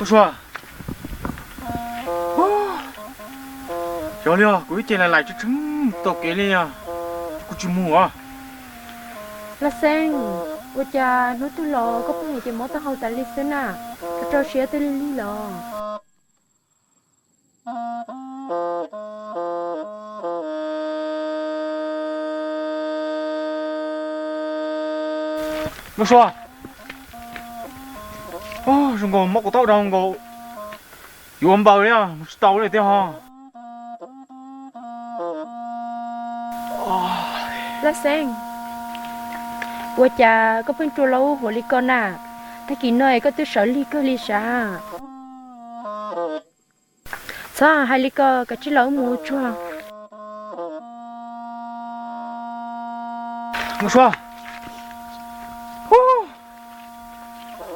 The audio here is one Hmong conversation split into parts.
Sua, yog li os, kuv ib ce lais lais tshee tshee taug kev li os, kuv tsis mus os. Laj Xeeb, ua cas hnub twg los koj pheej ua ces mob taub hau tas li xwb na? Koj rau siab twb lig lig los? Nkauj Sua, zoo nkaus mob kuv taub hau dhau nkaus, yuav ua npaws li os, mus tsis tau li tiag ho. Laj Xeeb, ua cas koj pheej rua lauj huav li ko na? Tag kis no es koj twb sawv lig kawg li sav. Txhob hais li ko, kav tsij los wb mus ua tsuag. Nkauj Sua,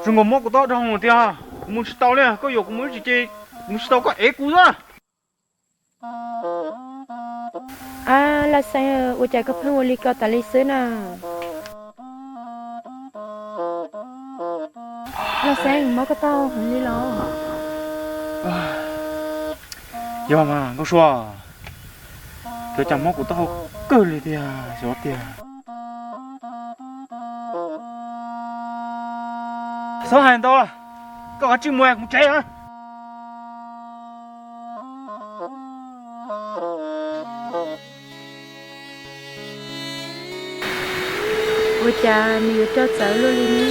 zoo nkaus mob kuv taub hau dhau tiag, kuv mus tsis tau li, koj yuam kuv mus ib tsis ces mus tsis tau koj ev kuv xwb. Ab, Laj Xeeb, ua cas koj pheej ua li ko tas li xwb na? Laj Xeeb, mob koj taub hau heev li los? Yog mas Nkauj Sua, ua cas mob kuv taub hau kawg li tiag xyov tiag. Txhob hais ntau, koj kav tsij mus, kuv tsev. Ua cas nws yuav coj txawv luaj li ne?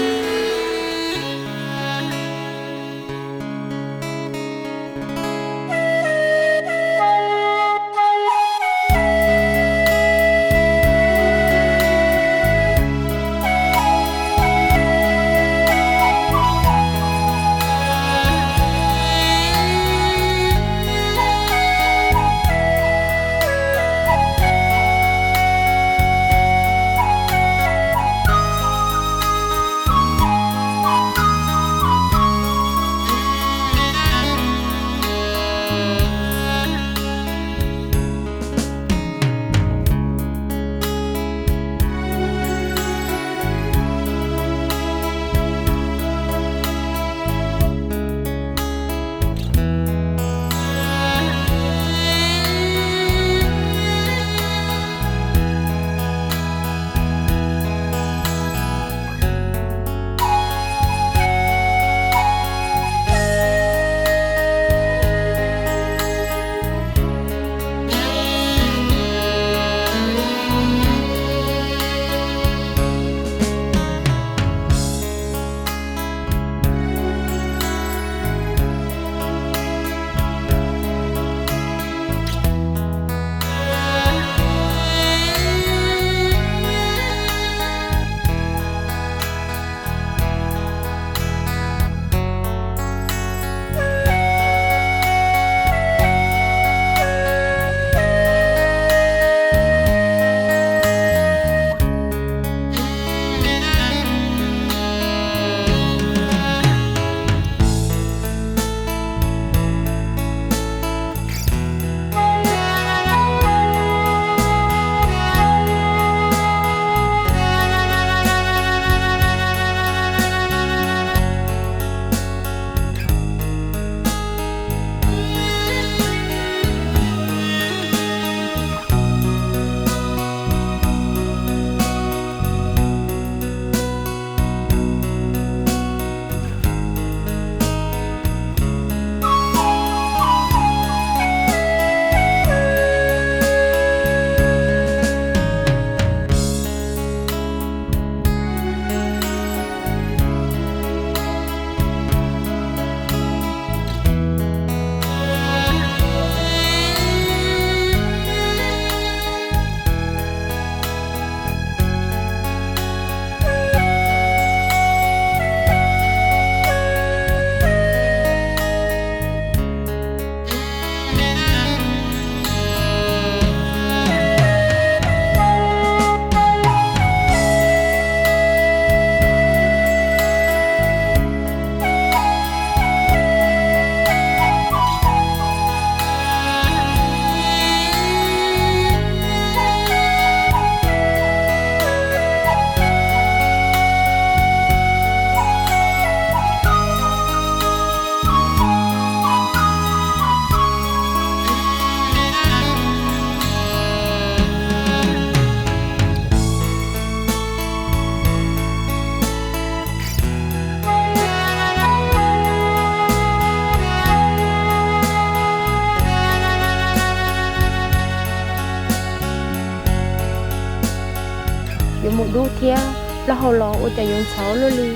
mus dub thiab, plaub hau los ua cas yuav ntxhov luaj li.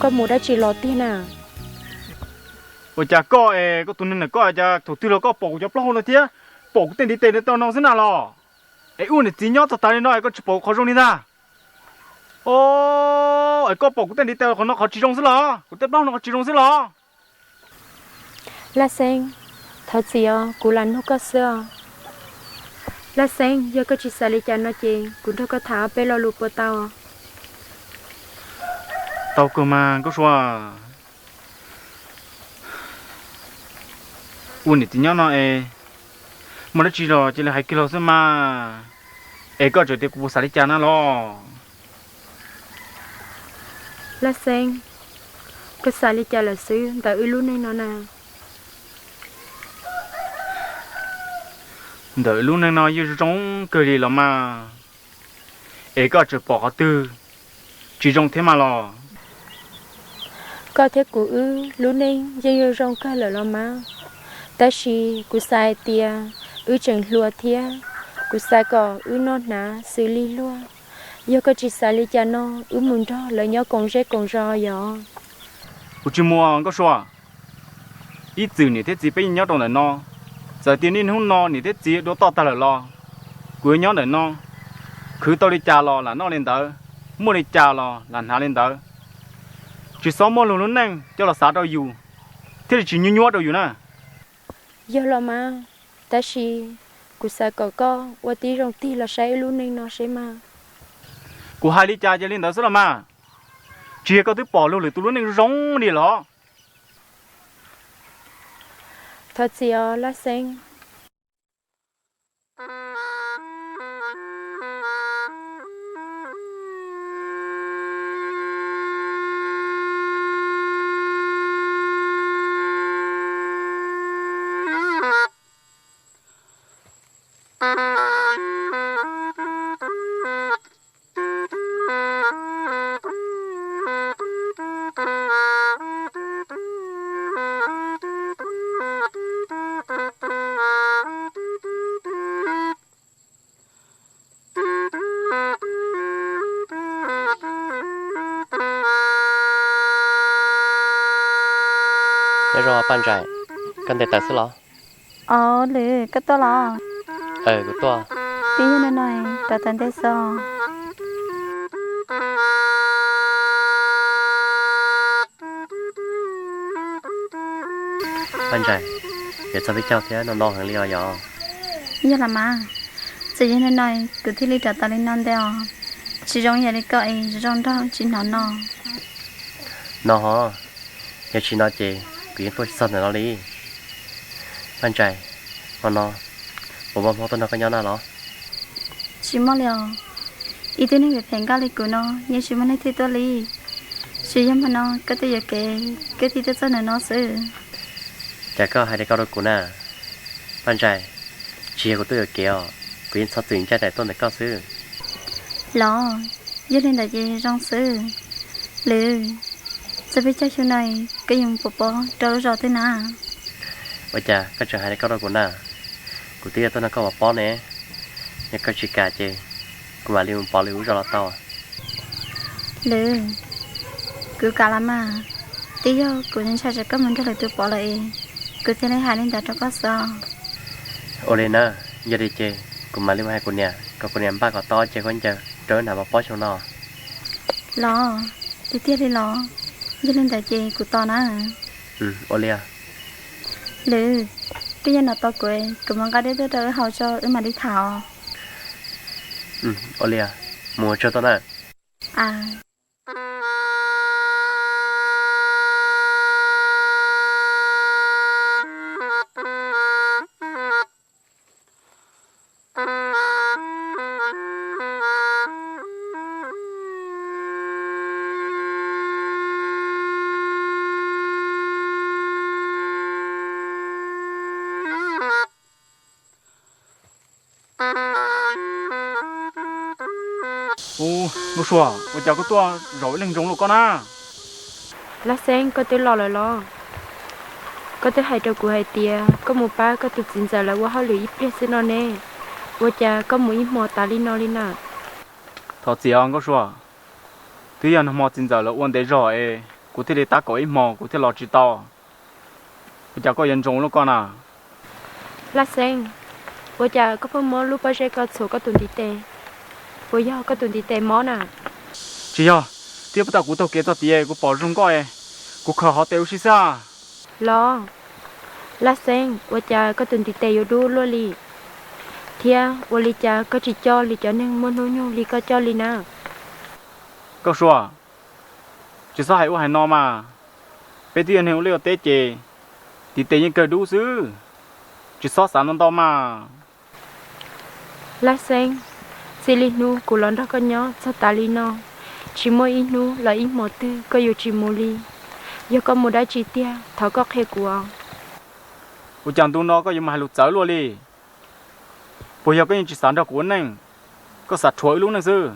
Koj mus dab tsi los tiag na? Ua cas koj es koj tus neeg ntawm koj cas thaum twg los koj pom kuv cov plaub hau no thiab pom kuv tej ntiv tes tau no xwb na los? Es wb niam txiv nyob txog tas li no es koj tsis pom kuv qhov zoo li ntag. O, es koj pom kuv tej ntiv tes qhov no qhov tsis zoo xwb los? Kuv tej plaub hau no qhov tsis zoo xwb los? Laj Xeeb, thov txim os, kuv lam nug koj xwb os. Laj Xeeb, yog koj tsis xav li cas no ces kuv nrog koj tham ob peb lo lus puas tau? Tau kawg mas Nkauj Sua. Ua niam txiv nyob no es muaj dab tsi los cia li hais kiag los xwb mas. Es koj tseem tias kuv puas xav li cas na los? Laj Xeeb, koj xav li cas lawm xwb ntawm wb lub neej no na? Ntawm wb lub neej no yeej zoo zoo kawg li los mas, es koj tseem pom qhov twg tsis zoo thiab mas los? Koj thiab kuv wb lub neej yeej zoo zoo kawg lawm los mas, tab sis kuv xav hais tias wb tseem hluas thiab, kuv xav kom wb noj hnav xws li luag. Yog koj tsis xav li cas no, wb mus nrog lawv nyob koom zej koom zos yom. Kuv tsis mus Nkauj Sua. Ib txwm niam thiab txiv peb yeej nyob rau ntawm no, txawm tias niaj hnub no niam thiab txiv dua toj tag lawm los kuv yuav nyob ntawm no. Khwv tau li cas los lam noj li ntawd, muaj li cas los lam hnav li ntawd. Tsis txhob muab luag lub neej coj los xav rau yus, thiaj li tsis nyuaj nyuaj rau yus na. Yog los mas, tab sis kuv xav kom koj ua tib zoo tig los saib wb lub neej no seb mas. Kuv hais li cas ces li ntawd xwb los mas. Tsis yog koj twb pom luag lwm tus lub neej zoo li los? Thov txim os Laj Xeeb. Nyob zoo Paj Ntsaim, koj ntes taws xwb los? Os Lwm, koj tuaj los? Kuv tuaj. Twb yog no no, rov taws ntej xwb. Paj Ntsaim, yuav txog peb caug thiab no no heev li os yog? Yog los mas, txawm yog no no kuv thiaj li rov taws li no ntej os. Tsis zoo yam li koj es zoo nraug tsis hnov no. No hov, yog tsis no ces kuv yeej tuaj tsis txog ntawm no li. Paj Ntsaim, hmo no puas muaj hmo tuaj nrog koj nyob na los? Tsis muaj li os. Ib tug neeg phem phem nkauj li kuv no yeej tsis muaj leej twg tuaj li. Tsuas yog hmo no koj tuaj yuam kev koj thiaj tuaj txog ntawm no xwb. Cas koj hais li ko rau kuv na? Paj Ntsaim, tsis yog kuv tuaj yuam kev os, kuv yeej txhob txwm ncaj nraim tuaj ntawm koj xwb. Los, yog li ntawd ces zoo xwb. Lwm, txog peb caug xyoo no koj yuav mus pov pob rau lub zos twg na? Ua cas koj tseem hais li ko rau kuv na? Kuv twb yuav tuaj nrog koj pov pob ne. Yog koj tsis kam ces kuv mam li mus pov lwm lub zos los tau. Lwm, kuv kam los mas, twb yog kuv ntshai tsam koj mus nrog lwm tus pov lawm es kuv thiaj li hais li ntawd rau koj xwb. Ua li na, yog li ces kuv mam li mus hais kuv niam kom kuv niam npaj kom tau ceg khaub ncaws rau wb hnav pov pob xyoo no. Los, tiag tiag li los? Yog li ntawd ces kuv tos na. Ua li. Lwm, twb yog no tos kuv, kuv mus nqa dej tuaj rau wb haus tso wb mam li tham os. Ua li, mus tsaug tau na. Ub, Nuj Sua, ua cas koj tuaj zaum ib leeg ntsoov luaj koj na? Laj Xeeb, koj twb los lawm los? Koj twb hais rau kuv hais tias koj mus pab koj tus txiv ntxawm lawv ua hauj lwm ib pliag xwb no ne, ua cas koj mus ib hmo tas li no li na? Thov txim os Nkauj Sua, twb yog nag hmo txiv ntxawm lawv ua ntev zog es kuv thiaj li tab kaum ib hmos kuv thiaj los tsis tau. Ua cas koj yuav ntsoov luaj koj na? Laj Xeeb, ua cas koj pheej muab lub pob zeb ko txhuam koj tus ntiv tes? Puas yog koj tus ntiv tes mob na? Tsis yog, twb yog puag ta kuv taug kev txog tid kuv pom zoo nkauj, kuv khaws hov tes ua si xwb. Los, Laj Xeeb, ua cas koj tus ntiv tes yuav dub luaj li? Thiab ua li cas koj tsis coj li cov neeg muaj hnub nyoog li koj coj li na? Nkauj Sua, tsis txhob hais ua hais no mas. Peb twb yog neeg ua liaj ua teb ces ntiv tes yeej kawg dub xwb. Tsis txhob xav ntau ntau mas. Laj Xeeb, txij li hnub kuv los nrog koj nyob txog tas li no, tsis muaj ib hnub los ib hmos twg koj yuav tsis mus li. Yog koj mus dab tsi tiag, thov koj qhia kuv os. Ua cas ntu no koj yuav mus hais lus txawv luaj li? Puas yog koj yeej tsis xav nrog kuv ua neej, koj xav rhuav wb lub neej xwb?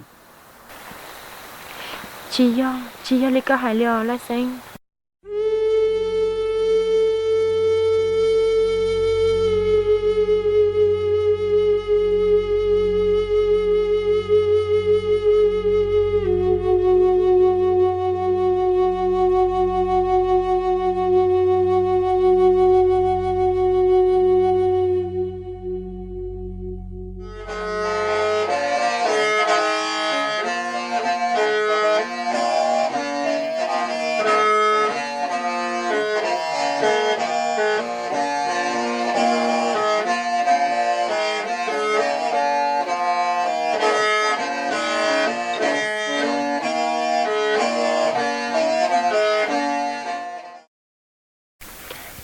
Tsis yog, tsis yog li koj hais li os Laj Xeeb.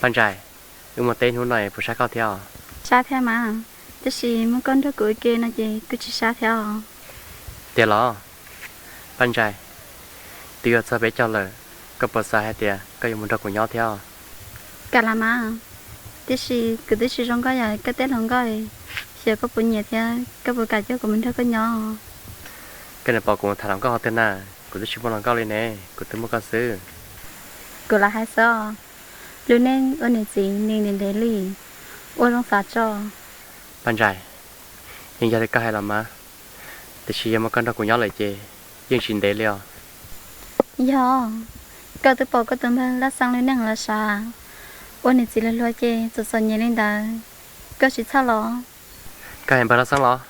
Paj Ntsais, wb mus teb hnub no puas sab koj thiab os? Sab thiab mas, tab sis muaj koj nrog kuv ua ke no ces kuj tsis sab thiab os. Tiag los? Paj Ntsais, twb yuav txog peb caug lawm, koj puas xav hais tias koj yuav mus nrog kuv nyob thiab os? Kam las mas, tiam sis kuv twb tsis zoo nkauj yam koj tej hluas nkauj, xyov koj puas nyiam thiab koj puas kam coj kuv mus nrog koj nyob? Koj niam pom kuv tham hluas nkauj qhov twg na, kuv twb tsis muaj hluas nkauj li ne, kuv twb muaj koj xwb. Kuv lam hais xwb os, lub neej ua niam txiv nws ntev ntev li, ua zoo xav tso. Paj Ntsais, yeej yog li koj hais los mas, tiam sis yog muaj koj nrog kuv nyob lawm ces yeej tsis ntev li os. Yog, koj twb pom koj tus npawg Laj Xeeb lub neej los sav, ua niam txiv luag hluas ces txom txom nyem li ntawd, koj tsis txhawj los? Koj hais npawg Laj Xeeb los?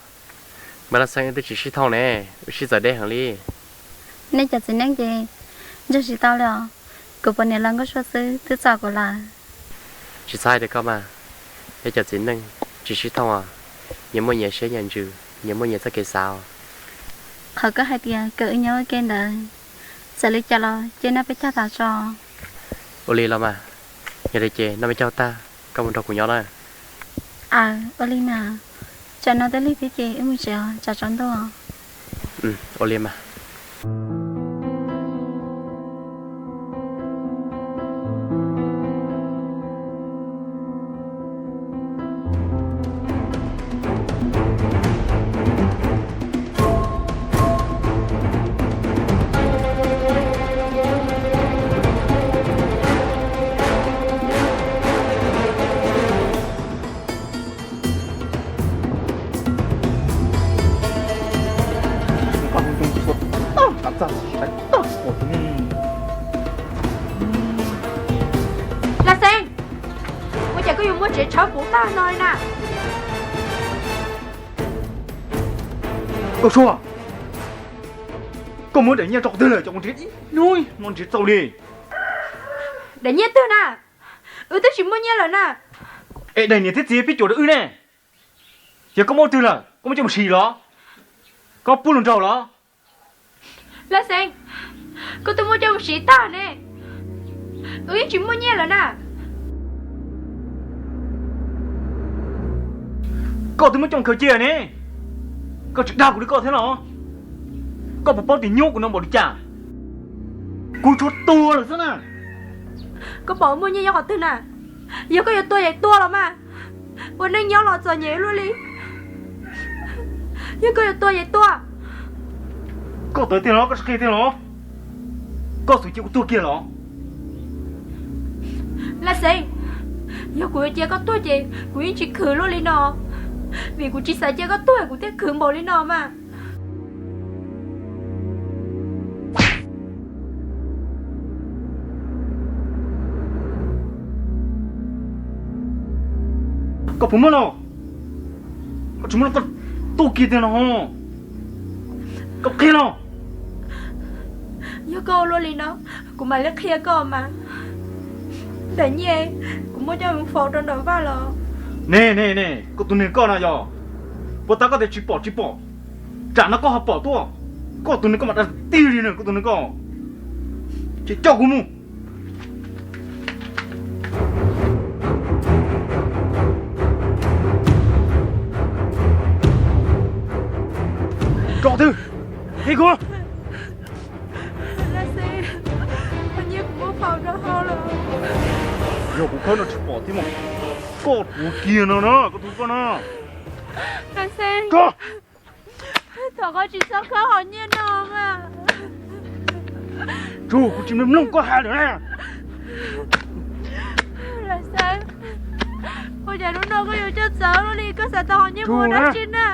Npawg Laj Xeeb wb twb tsis sib thooj ne, wb sib txawv deb heev li. Nej cov txiv neej ces ntsog tsis tau li os, kuv pom niam laus Nkauj Sua xwb twb txom kuv lawm. Tsis txhob hais li koj mas, peb cov txiv neej tsis sib thooj os, nyias muaj nyias siab nyias ntsws, nyias muaj nyias txoj kev xav os. Qhov koj hais tias kom wb nyob ua ke ntawd, txawm li cas los cia noj peb caug tas tso. Ua li los mas, yog li ces noj peb caug tag koj mus nrog kuv nyob na. Aws, ua li mas, tsam no twb lig thiab ces wb mus tsev os, tsam tsaus ntuj. Ua li mas. Laj Xeeb, ua cas koj yuav muab tsev tshawb puv tag no li na? Nkauj Sua, koj muab daim nyiaj rau qhov twg lawm, cov mus nrhiav ib hnub no nrhiav txaus li. Daim nyiaj twg na? Wb twb tsis muaj nyiaj lawm na. Es daim niam thiab txiv peb cuam rau wb ne, yog koj muab twg lawm, koj muab coj mus siv los? Koj pub hluas nraug los? Laj Xeeb, koj twb muab coj mus siv tag ne, wb yeej tsis muaj nyiaj lawm na. Koj twb muab coj mus khaws cia ne, koj tseem dag kuv li koj thiab los? Koj puas paub tias nyob kuv no npaum li cas? Kuv tshuav tuag lawm xwb na. Koj pom muaj nyiaj nyob qhov twg na? Yog koj yuav tuag ces tuag los mas, ua neej nyob los txom nyem luaj li. Yog koj yuav tuag ces tuag. Koj tawv tiag los? Koj tsis qhia tiag los? Koj xum cia kuv tuag kiag los? Laj Xeeb, yog kuv yuav cia koj tuag ces kuv yeej tsis khwv luaj li no, vim kuv tsis xav cia koj tuag kuv thiaj khwv npaum li no mas. Koj puas muaj lus? Koj tsis muaj lus koj tuag kiag tiag no. Koj qhia los. Yog koj ua luaj li no, kuv mam li qhia koj mas. Daim nyiaj kuv muab coj mus faus rau nram vaj los. Ne ne ne, koj tus neeg koj no yog, puas tas koj tias tsis pom tsis pom, tsam no koj ho pom tuaj. Koj tus neeg koj mas dag tiag li na, koj tus neeg koj. Ces coj kuv mus. Tso twg, qhia kuv. Laj Xeeb, koj nyiaj kuv muab faus rau hauv lawm. Yog kuv khawb no tsis pom thiab mas koj tuag kiag no na, koj tus koj no. Laj Xeeb, thov koj tsis txhob khawb hom nyiaj no mas. Tsuag, kuv tsis mloog koj hais lawm na. Laj Xeeb, ua cas hnub no koj yuav coj txawv luaj li, koj xav tau hom nyiaj mus ua dab tsi na?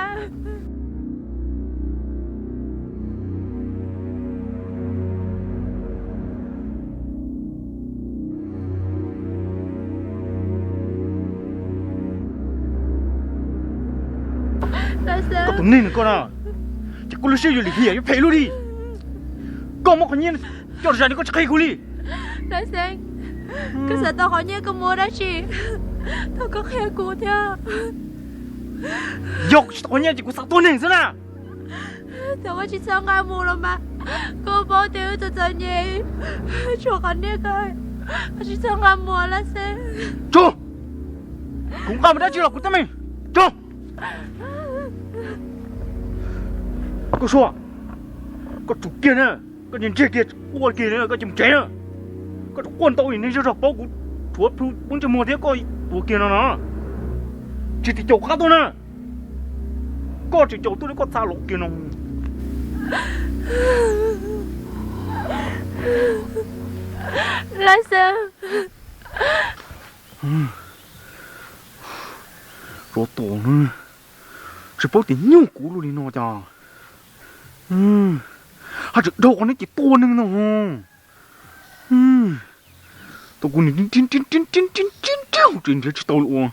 Koj tus neeg no koj na, ces koj lub siab yuav lim hiam yuav phem luaj li. Koj muab qhov nyiaj coj zais no koj tsis qhia kuv li. Laj Xeeb, koj xav tau qhov nyiaj koj mus ua dab tsi? Thov koj qhia kuv thiab. Yog kuv tsis tau qhov nyiaj ces kuv xav tuag neeg xwb na. Thov koj tsis txhob nqa mus los mas, koj paub tias wb txom txom nyem, tshuav qhov nyiaj ko, koj tsis txhob nqa mus Laj Xeeb. Tso, kuv nqa mus dab tsi los kuv teeb meem. Tso. Koj Sua, koj tsum kiag na, koj ntsia ntsia kiag quaj kiag na, koj cia mus tsev na. Koj tsum quaj ntau li neeg zej zog paub kuv tshuav plhu poob ntsej muag thiab koj tuag kiag no no. Tsis tim caum qab tuaj na. Koj tsis caum tuaj li koj txha los kiag no. Laj Xeeb, tsov tom na, tsis paub tias nyuj kuv luaj li no cas. Haj tseem dhau qhov neb ces tua neeg no. Tua kuv nim ris nrhiav tsis tau li ua.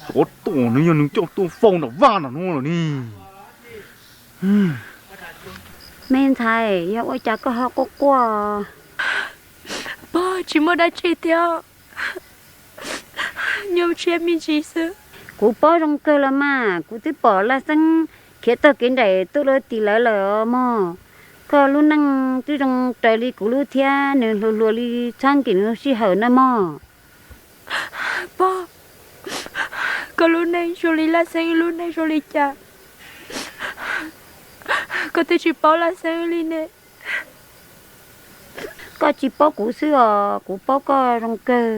Tsov tom no yog nws coj tuaj faus nram vaj nram no lawm ne. Me ntxhais, yog ua cas koj ho quaj quaj? Pog, tsis muaj dab tsi thiab, nyuaj siab me ntsis xwb. Kuv paub zoo kawg los mas, kuv twb pom Laj Xeeb khiav taug kev nraim tuaj rau tim lawv lawm os mog. Koj lub neej twb zoo raws li kuv lub thiab, nws hluas hluas li txhob nkim nws sij hawm na mog. Pog, koj lub neej zoo li Laj Xeeb lub neej zoo li cas, koj twb tsis paub Laj Xeeb li ne. Koj tsis paub kuv xwb os, kuv paub koj zoo kawg.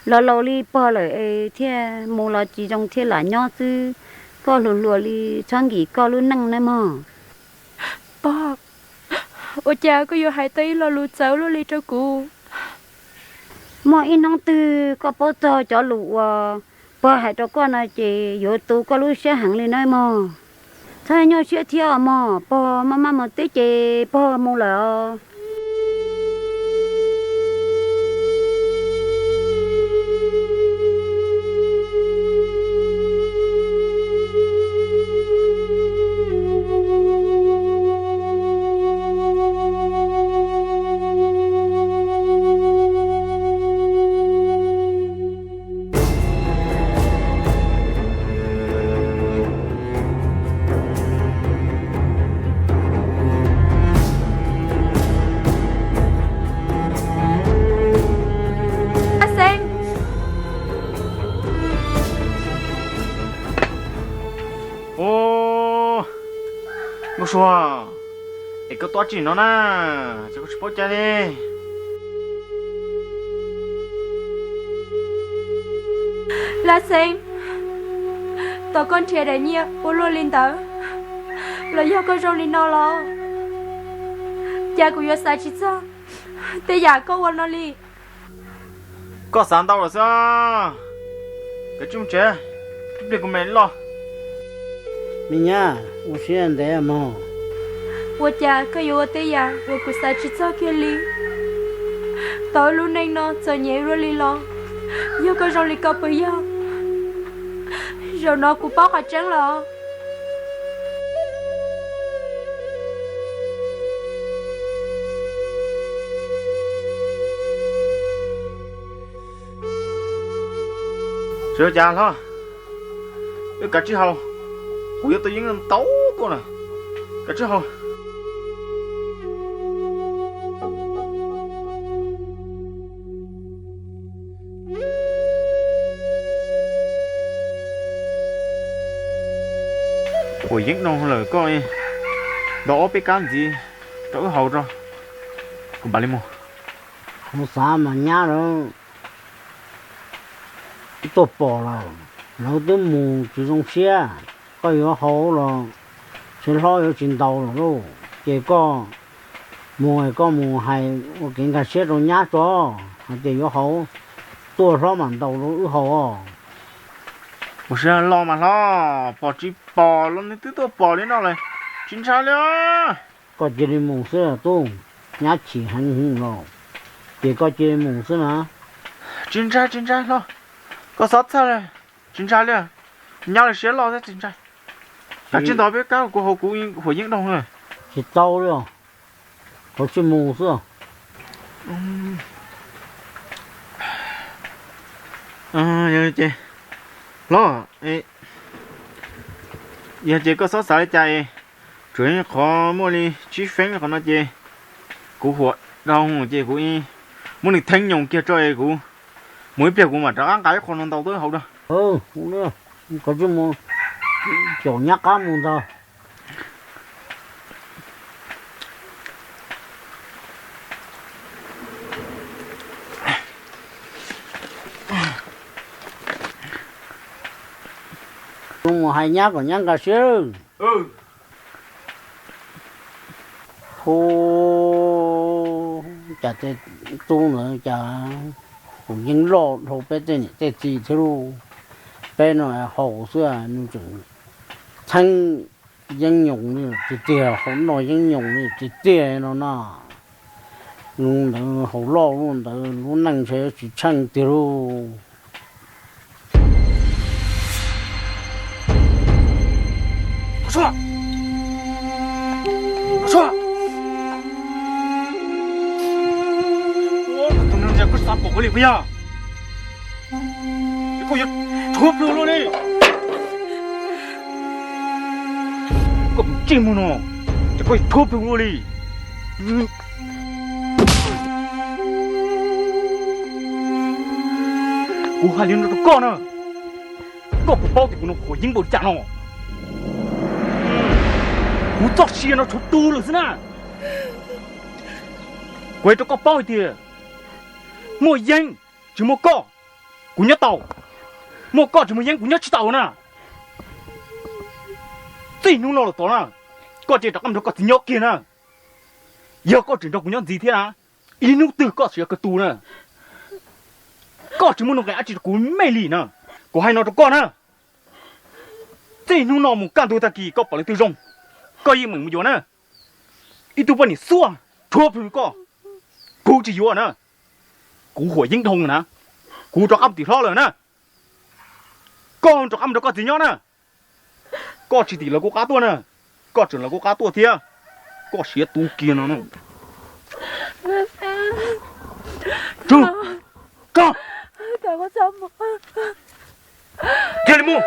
Los laus li pog lawm es thiaj mus los tsis zoo thiaj lam nyob xwb. Koj hluas hluas li txhob nkim koj lub neej na mog. Pog, ua cas koj yuav hais tau ib lo lus txawv luaj li rau kuv? Muaj ib hnub twg koj paub txog cov lus uas pog hais rau koj no ces yuav tu koj lub siab heev li na mog. Txhob nyuaj siab thiab os mog, pog maj maj mus teb ces pog mus lawm os. Laj Xeeb. Ub, Nkauj Sua, es koj tuaj tsim no na, ces koj tsis paub cai li. Laj Xeeb, tau koj nrhiav daim nyiaj ua luaj li ntawd, los yog koj zoo li no los? Cas kuv yuav xav tsis txog tej yam koj ua no li. Koj xav ntau lawm xwb. Kav tsij mus tsev, ib pliag kuv mam li los. Me nyab, ua siab ntev mog. Ua cas koj yuav ua tej yam uas kuv xav tsis txog kiag li? Tau lub neej no txom nyem luaj li los, yog koj zoo li ko puas yog? Zaum no kuv paub qhov tseeb lawm. Sawv daws cas hlob, wb kav tsij haus, kuv yuav tus yeeb ntau tuaj na, kav tsij haus. Huam yeeb doog lawm koj, ntaus ob peb kab ntxiv rau wb haus tso, kuv mam li mus. Kuv xav mas nyab lawv tuaj pom lawm, lawv twb mus tsis zoo siab, koj yuav haus los siab hlob yuav tsis ntaus lawm lauj. Ces koj mus es koj mus hais ua kev nkag siab rau nyab tso, hais tias yuav haus, tuaj hlob mam ntaus rau wb haus os. Ua siab los mas hlob, pom tsis pom los nws twb tuaj pom li no lawm, tsis ntshai li. Koj cia li mus xwb tub, nyab chim heev los, ces koj cia li mus xwb na. Tsis ntshai, tsis ntshai hlob, koj txhob txhawj li, tsis ntshai li. Nyab lawv siab loj thiab tsis ntshai. Kav tsij ntaus peb kab, kuv haus kuv huam yeeb doog lawm. Tsis tau li os, koj cia li mus xwb. Yog ces hlob, yog ces koj txhob xav li cas, tsuas yog qhov muaj li tsib feeb qhov no ces kuv huam doog ces kuv muab nws theej nyoos kiag tso es kuv mus ib pliag kuv mam rov qab nqa ib qho no ntaus tuaj haus rau. Koj cia li mus, caum nyab qab mus ntag. Mus hais nyab kom nyab nkag siab. Hu, cas tej tub ntawd cas kuj yeej loj dhau peb tej niam tej txiv thiab lauj. Peb no haus xwb nws tseem theej yeeb nyoos li tiag tiag, haus noj yeeb nyoos li tiag tiag no na. Lub ntawd haus loj lub ntawd lub neej ntshe tsis tsheej tiag lauj. Koj xav pom kuv li puas yog? Ces koj yuav rhuav plhws luaj li. Koj tus ntsej muag no, ces koj yuav rhuav plhws luaj li. Kuv hais li no rau koj na, koj puas paub tias kuv no huam yeeb npaum li cas no? Kuv txoj sia no tshuav tu lawm xwb na. Kuv hais rau koj paub hais tias muaj yeeb tsis muaj koj, kuv nyob tau. Muaj koj tsis muaj yeeb kuv nyob tsis tau na. Txij hnub no los tod na, koj cia li rov qab mus nrog koj txiv nyob kiag na. Yog koj tseem nrog kuv nyob ntxiv thiab na, ib hnub twg koj tseem yuav kawg tu na. Koj tsis muaj nuj nqis dab tsi rau kuv me li na. Kuv hais no rau koj na, txij hnub no mus kaj ntug tag kis koj pom leej twg zoo, koj yeej meem mus yuav na. Ib tug poj niam xuaj rhuav plhws koj, kuv tsis yuav na. Kuv huam yeeb dhau na, kuv rov qab mus tim hlob lawm na. Koj rov qab mus nrog koj txiv nyob na. Koj tsis tim lawv kuv qab tuaj na, koj tseem lawv kuv qab tuaj thiab, koj siav tu kiag no na. Koj, kiag li mus.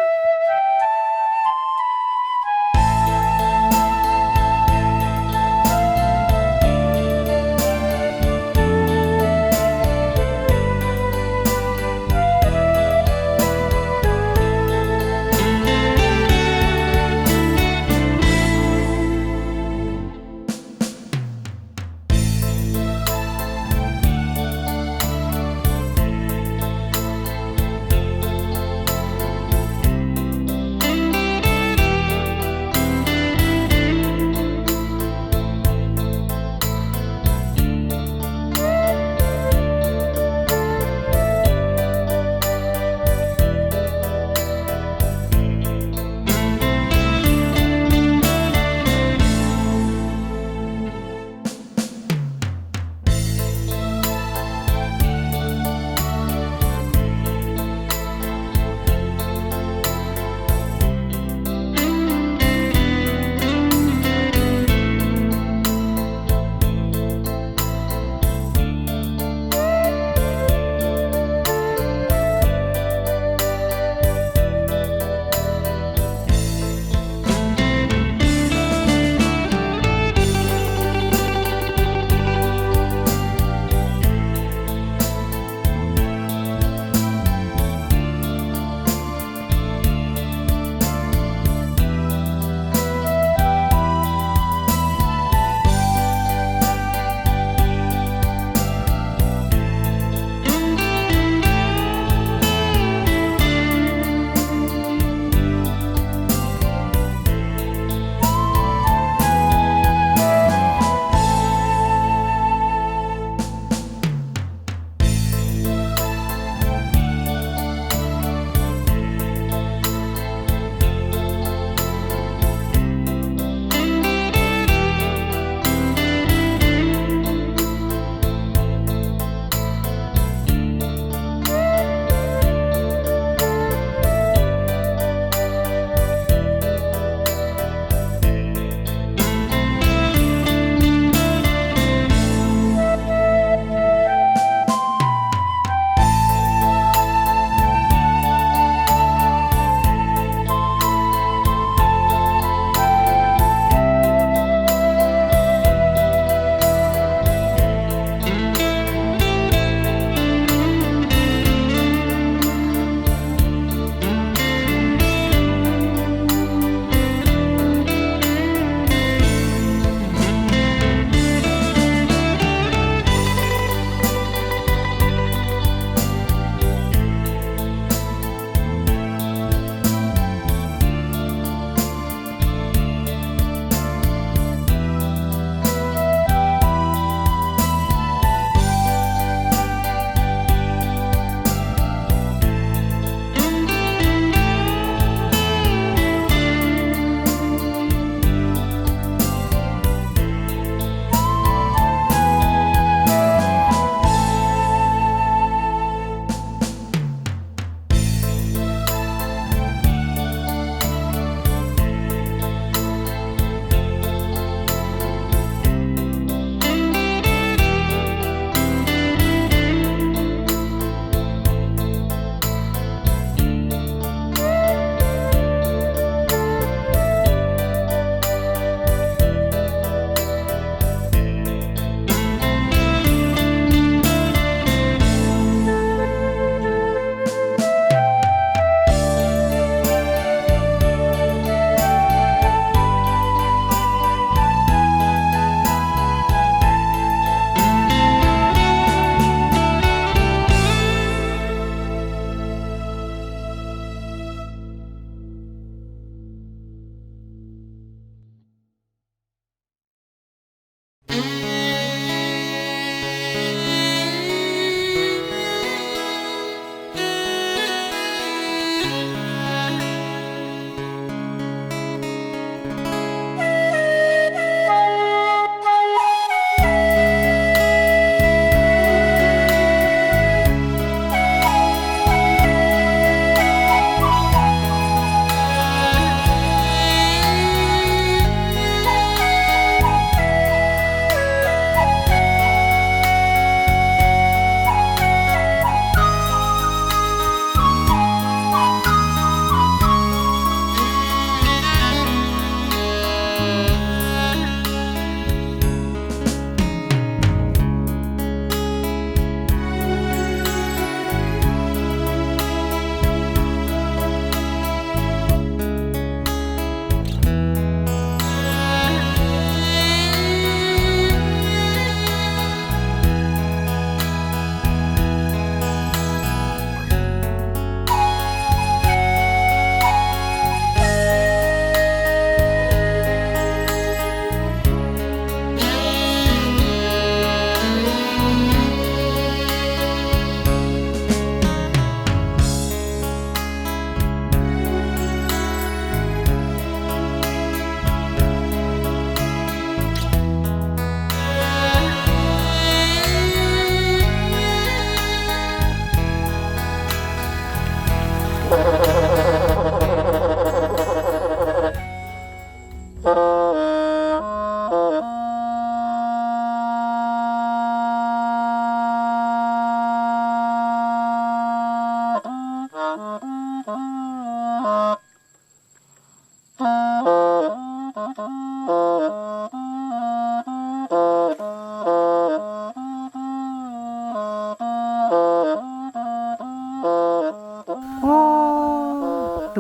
Tus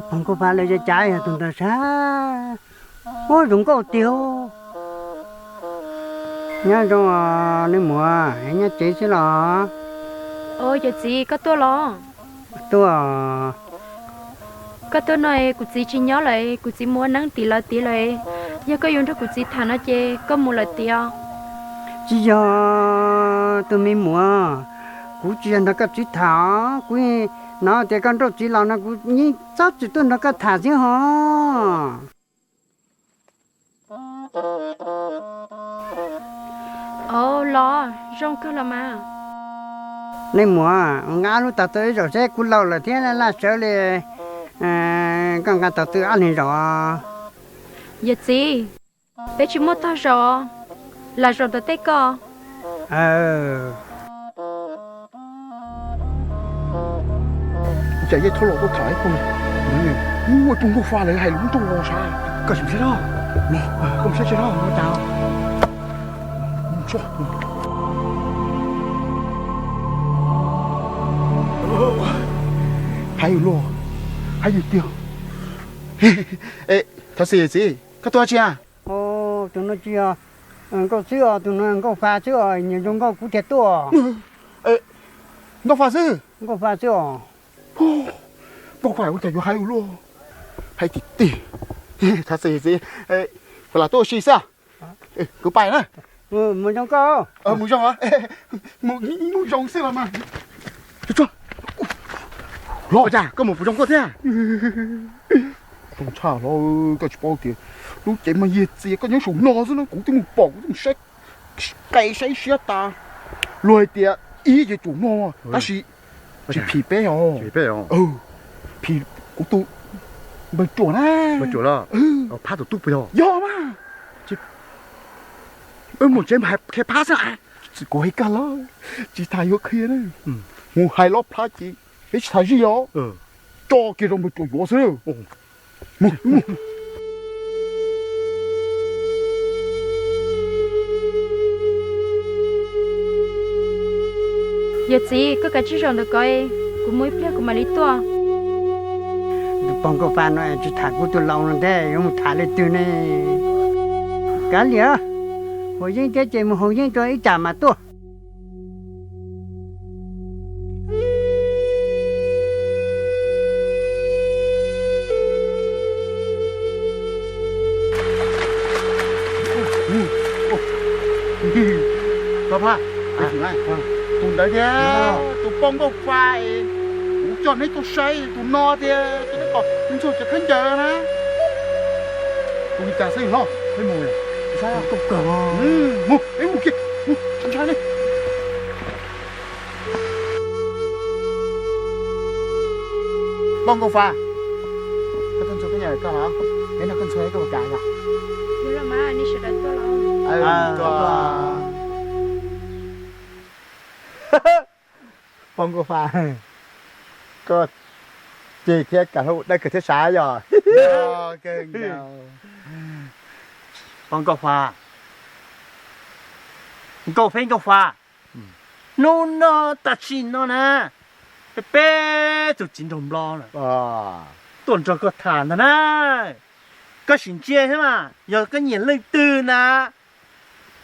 pog Nkauj Fa lawv cav cav yog tus ntawd sab. Ua zoo nkauj tiag. Nyob zoo, nej muam, nyob tsev xwb los? Yawm txiv, koj tuaj los? Tuaj. Koj tuaj no kuv txiv tsis nyob lawm, kuv txiv mus ua neeb tim lawv tiav lawm. Yog koj yuav nrog kuv txiv tham no ces koj mus lawm tiav. Tsis yog, tus me muam, kuv tsis yog nrog koj txiv tham, kuv hnov tias koj nrauj txiv los no kuv yeej txhob txwm tuaj nrog koj tham xwb ho. Los, zoo kawg los mas. Nej muam, nqa lub tog tw ib zaug seb, kuv laus lawm thiab laj sawv li, koj nqa tog tw ob leeg zaum. Yawm txiv, peb tsis muaj tog zaum, lam zaum ntawm tej koj. Cas yeej thaub los tuaj tham ib pog, ua pog Nkauj Fa lawv hais lus nrauj los sav. Koj sim sab, koj sim sab, hais yus luag, hais yus tiag. Thov txim txiv, koj tuaj tsi a? Tus no tsis yog Nkauj xwb os, tus no Nkauj Fa xwb os, nyiam zoo nkauj kuv thiaj tuaj. Nkauj Fa xwb? Nkauj Fa xwb os. Nkauj Fa ua cas yuav hais ua luaj, hais tiag tiag. Thov txim txiv, kuv lam tuaj ua si xwb. Kuv pais na. Mus zoo koj. Mus zoo, mus zoo xwb los mas. Los cas koj mus puas zoo koj thiab? Tshaj hlo, koj tsis paub tias lub cev mas yig txias, koj nyob saum no xwb na, kuv twb mus pom, kuv twb mus saib qe saib siab tas. Luag hais tias ib ces tsum no, tab sis tsis phim peb os. Phim kuv tus npawg Tsuas na. Phab tus tub puas yog? Yog mas. Mus tsev mas qhia phab xwb. Tsis, kuv hais kag los tsis tas yuav qhia na. Mus hais loj plab ces peb tsis tas zij os. Tso kiag rau npawg Tsuas yuav xwb. Yawm txiv, koj kav tsij zaum ntawm ko, kuv mus ib pliag kuv mam li tuaj. Tus pog Nkauj Fa no tsis tham kuv tus laus no thiab yuav mus tham leej twg ne? Kav liam, haus yeeb thiab ces mus haus yeeb rau ib tsam mas tuaj. Tus ntawd thiab tus poj Nkauj Fa, kuv coj neb tuaj saib, tus no tias tus neb kom ntxuag cov khaub ncaws na. Tus li cas xwb hlob? Mus, peb mus kiag, mus, ntshai ne. Poj Nkauj Fa, koj tuaj ntxuag khaub ncaws koj los? Peb noj koj ntxuag ib koj puas kam yog? Poj Nkauj Fa, koj ceg thiab kam hlau dawb kawg thiab sav yog? Poj Nkauj Fa, Nkauj Feb Nkauj Fa, hnub no tam sim no na, peb peb tug txiv nraug nplog na tuaj nrog koj tham ntag na. Koj sim ntsia thiab mas, yog koj nyiam leej twg na,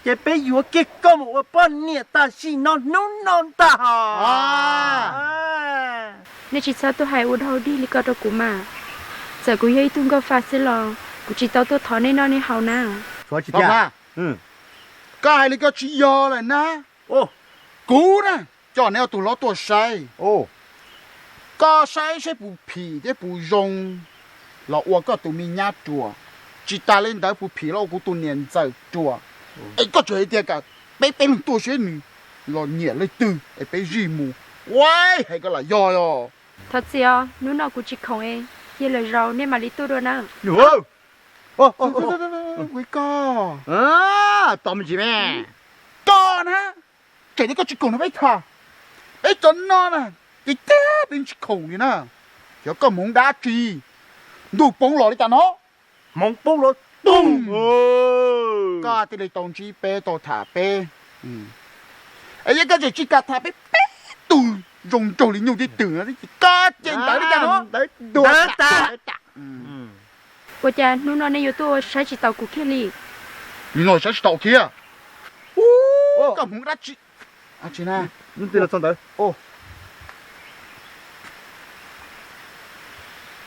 ces peb yuav kiag koj mus ua poj niam tam sim no hnub no ntag hos. Nej tsis txhob tuaj hais ua dog dig li ko rau kuv mas. Txawm kuv yog ib tug Nkauj Fa xwb los kuv tsis tau tuaj thov nej noj nej haus na. Koj hais li ko tsis yog lawm na. Kuv na, coj neb ob tug hlob tuaj saib, koj saib saib puas phim thiab puas zoo los ua koj tus me nyab ruam. Tsis tas li ntawd puas phim los ua kuv tus niam ntxawm ruam. Es koj tseem hais tias kom peb peb leeg tuaj seb nws los nyiam leej twg es peb zij mus. Ua, hais koj lam yog os. Thov txim os, hnub no kuv tsis khoom es, yog lwm zaus nej mam li tuaj dua na. Koj, tos me ntsis me, koj na, tseem tias koj tsis khoom no peb tham, peb cov no na, ces tiag peb tsis khoom li na. Yog koj hmoov dab tsi, ntuj poob los li cas no? Hmoov poob los Pum! Koj thiaj li tau ntsib peb, tau tham peb. Es yog koj tseem tsis kam tham peb, peb tug zoo nraug li nyuj tib tug no, koj ces ntawd li cas no? Ua cas hnub no nej yuav tuaj saib tsis taus kuv kiag li? Li no saib tsis taus thiab? Koj hmoov dab tsi?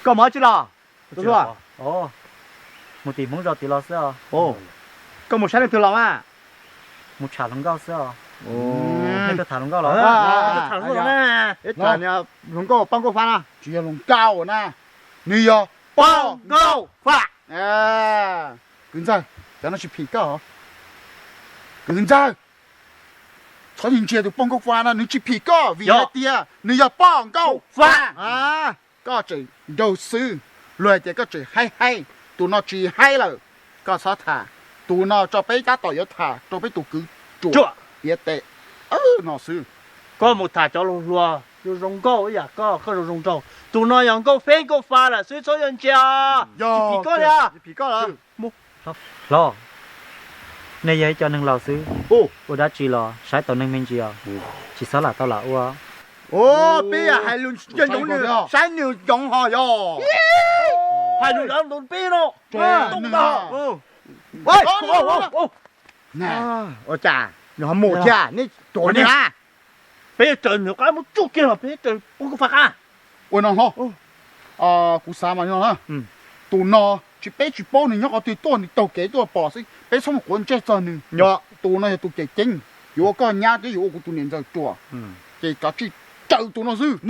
Koj mus dab tsi los? Mus tim Hmoob zos tim los xwb os. Koj mus saib leej twg los mas? Mus tsham hluas nkauj xwb os. Nej tuaj tham hluas nkauj los? Hluas nkauj poj nkauj faj na? Tsis yog hluas nkauj na, nws yog poj nkauj faj. Kwv ntxawg, cov no tsis phim koj. Kwv ntxawg, txhob ntsia tus poj nkauj faj no, nws tsis phim koj vim hais tias nws yog poj nkauj faj. Koj tseem nraug xwb, luag hais tias koj tseem haib haib, tus no tsis haib lawm. Koj txhob tham, tus no tso peb tab tom yuav tham rau peb tus kwv ruam piav tes no xwb. Koj mus tham cov hluas hluas zoo zoo nkauj ib yam koj, koj zoo zoo nraug. Tus no yog nkauj feb nkauj fa lawm xwb, txhob yuav ntsia. Tsis phim koj li. Hlob, nej yog ib co neeg laus xwb, ua dab tsi los saib tau neeg me ntsis os, tsis txhob lam tau lam ua. Peb hais lus ntsia ntsoov nws, saib nws ntsoov ho yog. Hais lus ntawd peb no. Ua cas nws ho mus thiab, nej tuav nws na. Peb yuav raws nws qab muab tsuj kiag los peb raws poob koj faj qab. Ua no hlob, kuv xav mas no na, tus no tsis, peb tsis paub nws nyob qhov twg tuaj, nws taug kev tuaj pom xwb, peb txhob mus quav ntsej txog nws. Tus no yog tus cem ceeb, yuav ua koj nyab thiab yuav ua kuv tus niam ntxawm ruam, ces kav tsij raws tus no xwb.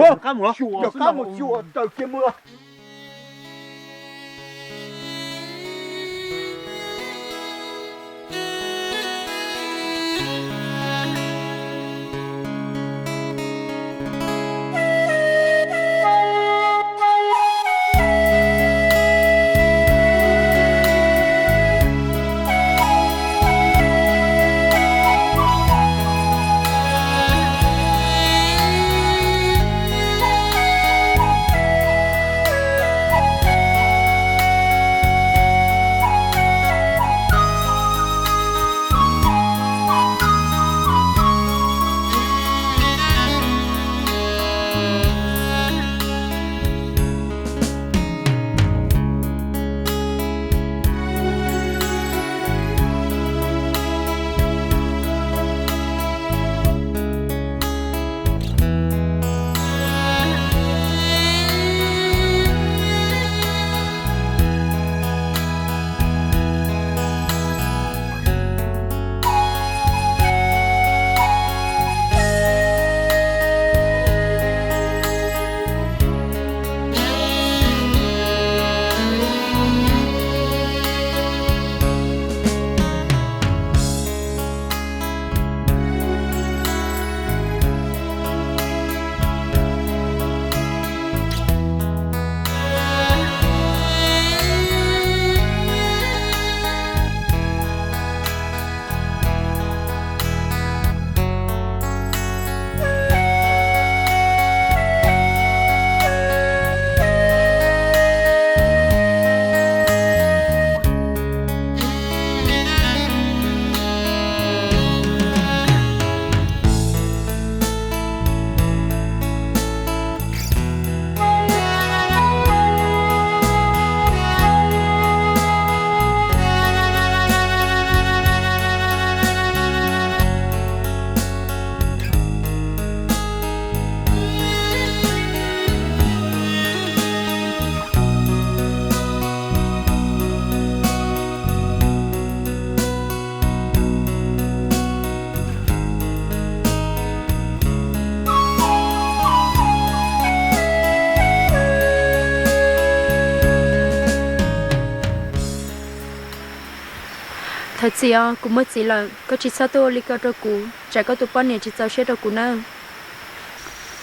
Thov txim os, kuv muaj txiv lawm, koj tsis txhob tuaj ua li ko rau kuv, tsam koj tus poj niam tsis txaus siab rau kuv nawb.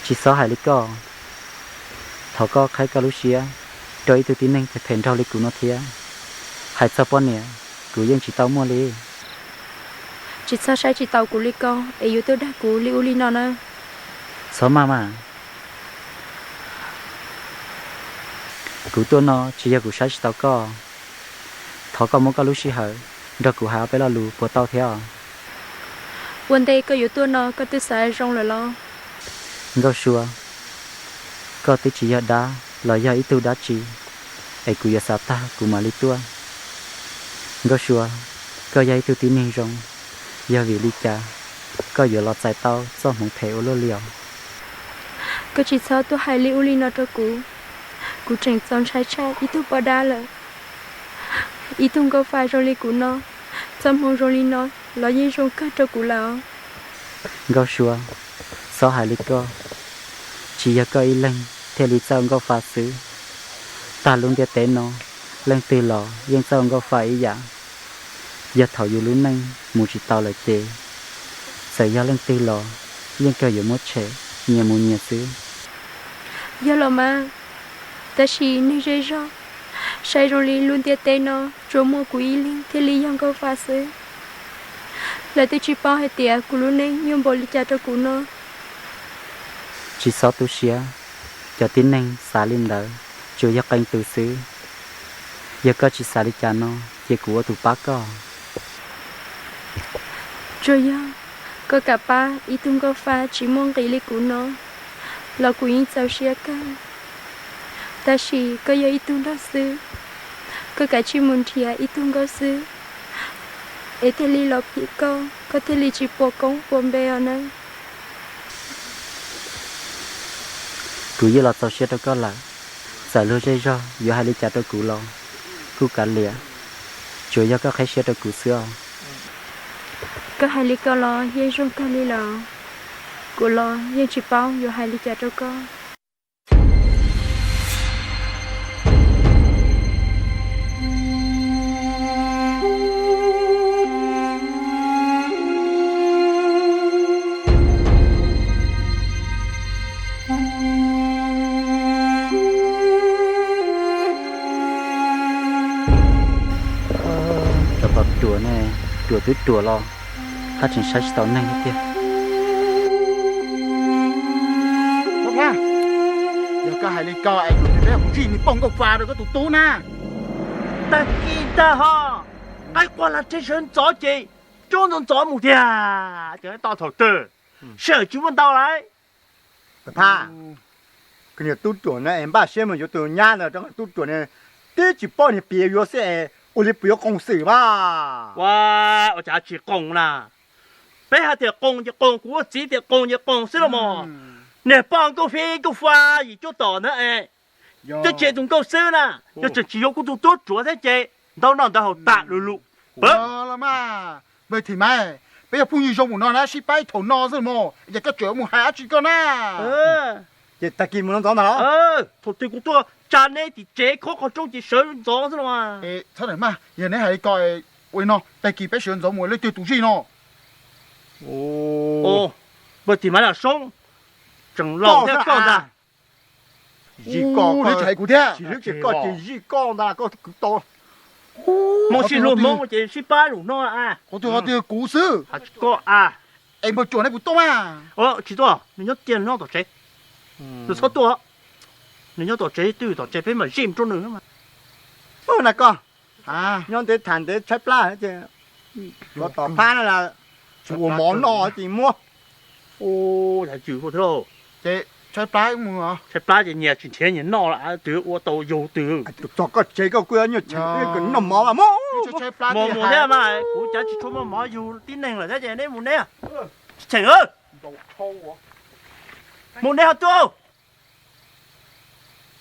Tsis txhob hais li koj, thov koj qhaib koj lub siab rau ib tug tib neeg phem phem nraug li kuv no thiab. Hais txog poj niam, kuv yeej tsis tau muaj li. Tsis txhob saib tsis taus kuv li ko es yuav tuaj dag kuv li ub li no na. Txhob maj mas. Kuv tuaj no tsis yog kuv saib tsis taus koj. Thov koj muab koj lub sij hawm nrog kuv hais ob peb lo lus puas tau thiab os? Ua ntej koj yuav tuaj no koj twb xav zoo lawm los? Nkauj Sua, koj twb tsis yog dab los yog ib tug dab tsi es kuv yuav xav tag kuv mam li tuaj. Nkauj Sua, koj yog ib tug tib neeg zoo, yog vim li cas koj yuav los txais tau txoj hmoov phem ua luaj li os? Koj tsis txhob tuaj hais li ub li no rau kuv. Kuv tseem txaus ntshai tshaj ib tug poj dab lawm. Ib tug nkauj fa zoo li kuv no, txoj hmoov zoo li no los yeej zoo kawg rau kuv lawm os. Nkauj Sua, txhob hais li koj. Tsis yog koj ib leeg thiaj li txawj nkauj fa xwb. Tag lub ntiaj teb no, leej twg los yeej txawj nkauj fa ib yam. Yog thaum yus lub neej mus tsis tau lawm ces txawm yog leej twg los yeej kawg yuav muab tshem nyias mus nyias xwb. Yog los mas, tab sis neeg zej zog saib zoo li lub ntiaj teb no tsuas muaj kuv ib leeg thiaj li yog nkauj fa xwb. Lawv twb tsis paub hais tias kuv lub neej yuav npaum li cas rau kuv no. Tsis txhob tu siab, cov tib neeg xav li ntawd tsuas yog qee tus xwb. Yog koj tsis xav li cas no ces kuv ua tus pab koj. Tsuas yog koj kam pab ib tug nkauj fa tsis muaj nqis li kuv no los kuv yeej txaus siab kawg. Tab sis koj yog ib tug nraug xwb, koj kav tsij mus nrhiav ib tug nkauj xwb es thiaj li los phim koj, koj thiaj li tsis puas koob puas npe os nawb. Kuv yeej los txaus siab rau koj lawm. Txawm luag zej zog yuav hais li cas rau kuv los kuj kav liam, tsuas yog koj qheb siab rau kuv xwb os. Koj hais li ko los yeej zoo kawg li lawm. Kuv los yeej tsis paub yuav hais li cas rau koj. Cov pom ruam ne, ruam twb ruam los haj tseem saib tsis taus neeg tiag. Yog koj hais li ko es kuv tsis peb kuv zij niag poj nkauj fa rau koj tus tub na. Tag kis ntag ho, qaib qua lag rhe sawv ntxov ces rub ntxov ntxov mus tiag, ces to thaum twg sij hawm tsis muaj ntau lawm. Phaj, koj niag tub ruam na es npaj siab mus yuav tus nyab ntawd rau tub ruam na, twb tsis paub niag piav yuav xwb es ua li puas yuav qoos xwm mas. Ua, ua cas tsis qoos na? Peb hais tias qoos ces qoos, kuv ua txiv tias qoos ces qoos xwb los mas. Niag poj nkauj fib nkauj fa yim cuaj tom ntawd es twb tsis yog tus nkauj xwb na, yog tseem tsis yuav kuv tus tub ruam thiab ces ntau noj ntau haus tas lus lus. Los mas, Npawg Thim Maiv, peb yog phooj ywg zoo mus no na, sib pab thaum no xwb mog, ces koj tseem mus hais dab tsi koj na? Ces tag kis mus no ntxov ntag los? Thaum twg kuv tuaj tsa neb tim tsev khob qhov rooj ces sawv ntxov xwb los mas. Txhob mas, yog neb hais li ko, ua li no, tag kis peb sawv ntxov mus leej twg tus zij no? Npawg Thim Maiv Lam Soob, tseem laus thiab koj ntag. Zij koj, neb tsis hais kuv thiab. Tsis hlub ces koj ces zij koj ntag, koj kwv tau. Hmoob sib hlub Hmoob ces sib pab lus no. Qhov twg qhov twg kuv xwb. Koj a. Es npawg ruam neb puas tuaj mas? Tsis tuaj, nws nyob tiag nyob tom tsev. Nws txhob tuaj. Nws nyob tom tsev twj tom tsev peb mam zij rau nws. Na koj, nyob ntev tham ntev tshaib plab ces, tom phab no las, tsis ua mov noj ces muab. Ces tshaib plab ces nyias tsis nrhiav nyias noj lawm, twg ua tau yug twg. Txog koj tsev koj kuj noj mov mas mus. Mus neb mas, kuv cav tsis tshua muaj mov yug tib neeg lawm thiab ces neb mus neb. Tsis cheem, mus neb ho tuaj.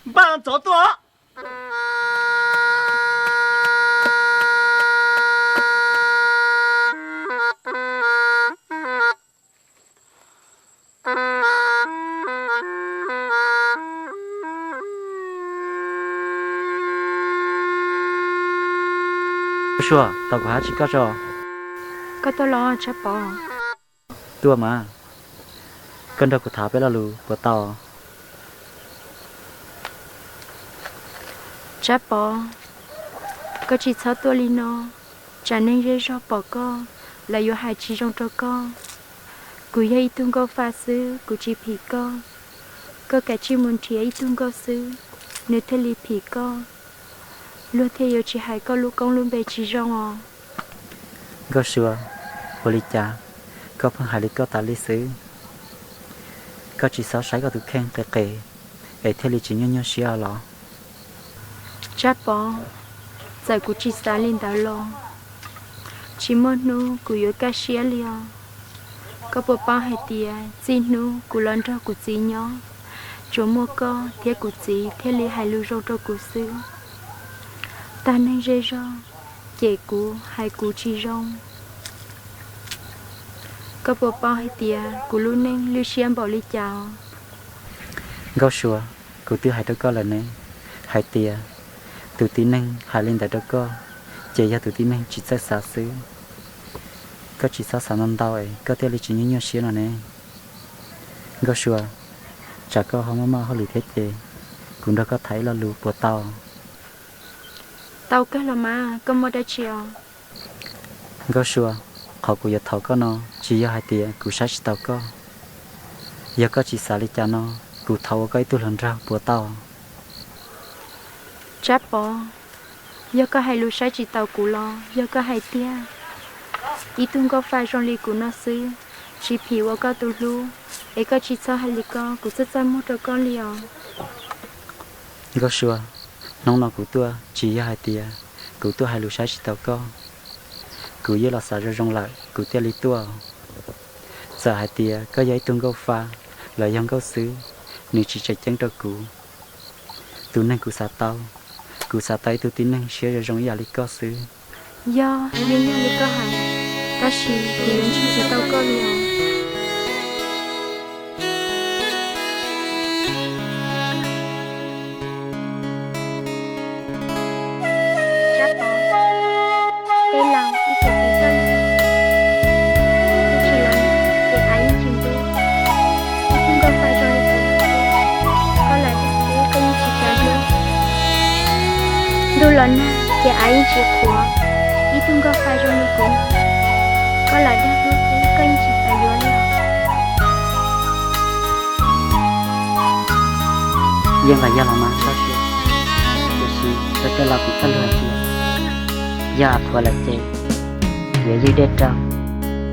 Npaj ntxov tuaj. Sua, tau kuv hab tsis koj tso. Koj tuaj los Tsab Pov? Tuaj mas, koj nrog kuv tham peb lo lus puas tau? Tsab Pov, koj tsis txhob tuaj li no, tsam neeg zej zog pom koj, lawv yuav hais tsis zoo rau koj. Kuv yog ib tug nkauj fa xwb, kuv tsis phim koj. Koj kav tsij mus nrhiav ib tug nkauj xwb, nws thiaj li phim koj. luag thiaj yuav tsis hais koj lub koob lub npe tsis zoo os. Nkauj Sua, ua li cas koj pheej hais li koj tas li xwb? Koj tsis xav saib koj tus kheej qis qis es thiaj li tsis nyuaj nyuaj siab los? Tsab Pov, txawm kuv tsis xav li ntawd los, tsis muaj hnub kuv yuav kaj siab li os. Koj puas paub hais tias txij hnub kuv los nrog kuv txiv nyob, tsuas muaj koj thiab kuv txiv thiaj li hais lus zoo rau kuv xwb. Tag neeg zej zog, ces kuv hais kuv tsis zoo. Koj puas paub hais tias kuv lub neej lwj siab npaum li cas? Nkauj Sua, kuv twb hais rau koj lawm ne, hais tias tus tib neeg hais li ntawd rau koj, ces yog tus tib neeg tsis txawj xav xwb. Koj tsis txhob xav ntau ntau es koj thiaj li tsis nyuaj nyuaj siab no ne. Nkauj Sua, tsam koj ho muaj maj hauj lwm thiab ces kuv nrog koj tham ib lo lus puas tau? Tau kawg los mas, koj muaj dab tsi os? Nkauj Sua, qhov kuv yuav thov koj no tsis yog hais tias kuv saib tsis taus koj. Yog koj tsis xav li cas no, kuv thov ua koj ib tug hluas nraug puas tau? Tsab Pov, yog koj hais lus saib tsis taus kuv los yog koj hais tiag. Ib tug nkauj fa zoo li kuv no xwb, tsis phim ua koj tus hlub, es koj tsis txhob hais li ko, kuv txaj txaj muag rau koj li os. Nkauj Sua, hnub no kuv tuaj tsis yog hais tias kuv tuaj hais lus saib tsis taus koj. Kuv yeej los xav zoo zoo lawm kuv thiaj li tuaj. Txawm hais tias koj yog ib tug nkauj fa los yog nkauj xwb, nws tsis tseem ceeb rau kuv. Tus neeg kuv xav tau, kuv xav tau ib tug tib neeg siab zoo zoo ib yam li koj xwb. Yog, yeej yog li koj hais, tab sis kuv yuav ntsib tsis tau koj li os. Tsab Pov, tej laus ib txwm piv txoj lus, ib tsis los ces av yeej tsis ntu. Ib tug nkauj fa zoo li kuv, koj lam dag xwb koj yeej tsis xav yuav. Ntuj los nag ces av yeej tsis qhuav, ib tug nkauj fa zoo li kuv, koj lam dag kuv xwb koj yeej tsis xav yuav li. Yeej los yog los mas Nkauj Sua, tiam sis rau tej laus piv txoj lus hais tias yog av qhuav lawm ces yuav ywg dej rau,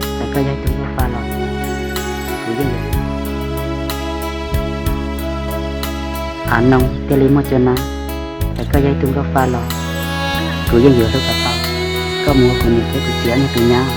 txawm koj yog ib tug nkauj fa los kuv yeej yuav. Av noo thiaj li muaj cua na, txawm koj yog ib tug nkauj fa los kuv yeej yuav hlub kom tau koj mus ua kuv niam thiab kuv txiv ob niag tus nyab.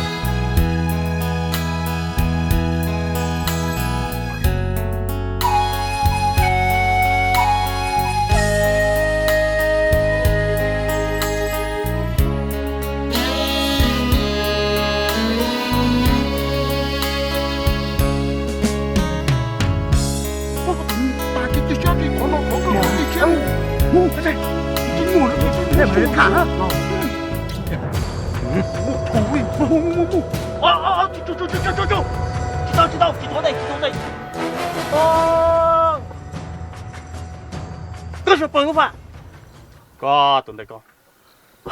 Koj tus ntawd ko,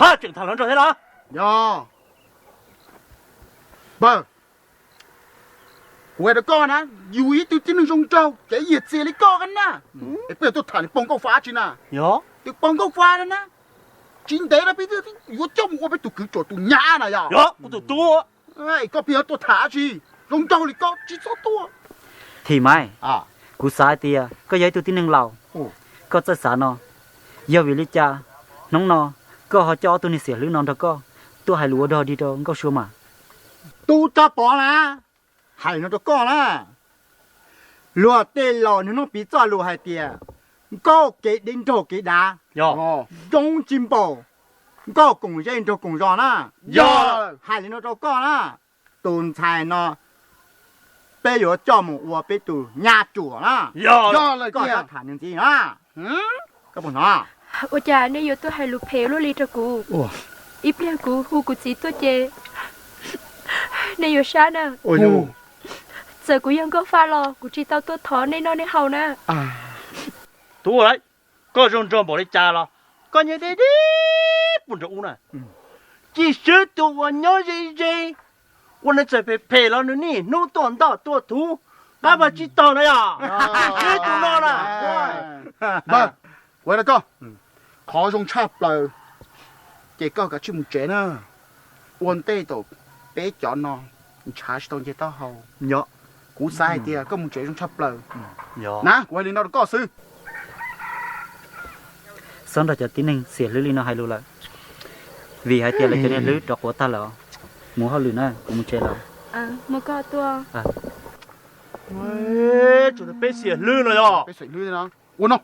haj tseem tham hluas nraug thiab los? Yog, npawg, kuv hais rau koj na, yus ib tug tib neeg zoo nraug kev yiag txiag li koj na, es peb yuav tuaj tham nws pog nkauj fa tsi na? Tus pog nkauj fa na, tsis ntev no peb yuav coj mus ua peb tus kwv tsuam tus nyab na yog. Yog kuv tus tub. Koj pheej yuav tuaj tham tsi? Zoo nraug li koj tsis txhob tuaj. Thim Maiv, kuv xav hais tias koj yog ib tug tib neeg laus, koj txawj xav no, yog vim li cas hnub no koj ho coj ob tug niag xiam hlwb no nrog koj tuaj hais lus ua dog dig rau Nkauj Sua mas? Tub Tsab Pov na, hais no rau koj na, luag tej laus nws hnub piv txoj lus hais tias nkauj kev deb nraug kev dav, zoo tsis npaum nkauj koom zej nraug koom zos na. Yog, hais li no rau koj na, tus ntxhais no peb yuav coj mus ua peb tus nyab tsuam na. Yog, koj txhob tham nws ntxiv na. Koj puas hnov? Ua cas nej yuav tuaj hais lus phem luaj li rau kuv? Ib pliag kuv hu kuv txiv tuaj ces nej yuav sab na. Txawm kuv yog nkauj fa los kuv tsis tau tuaj thov nej noj nej haus na. Tub, koj zoo nraug npaum li cas los koj nyob deb deb puag nram ub na, tsis swb tus uas nyob ze ze, ua nws txawm phem phem los nws niaj hnub tuaj ntoj tuaj thuv, qab vaj tsib taug na yog, tsis swb tus no na. Kuv hais rau koj, qhov zoo tshaj plaws Ces koj kav tsij mus tsev na, ua ntej thaum peb cov no ntshav tsis tau nce taub hau. Kuv xav hais tias koj mus tsev zoo tshaj plaws na, kuv hais li no rau koj xwb. Txhob nrog cov tib neeg xiam hlwb li no hais lus lawm, vim hais tias lawv cov niag hlwb rov quav tag lawm. Mus hauj lwm na, kuv mus tsev lawm. Tsuas peb xiam hlwb no yog. Ua no,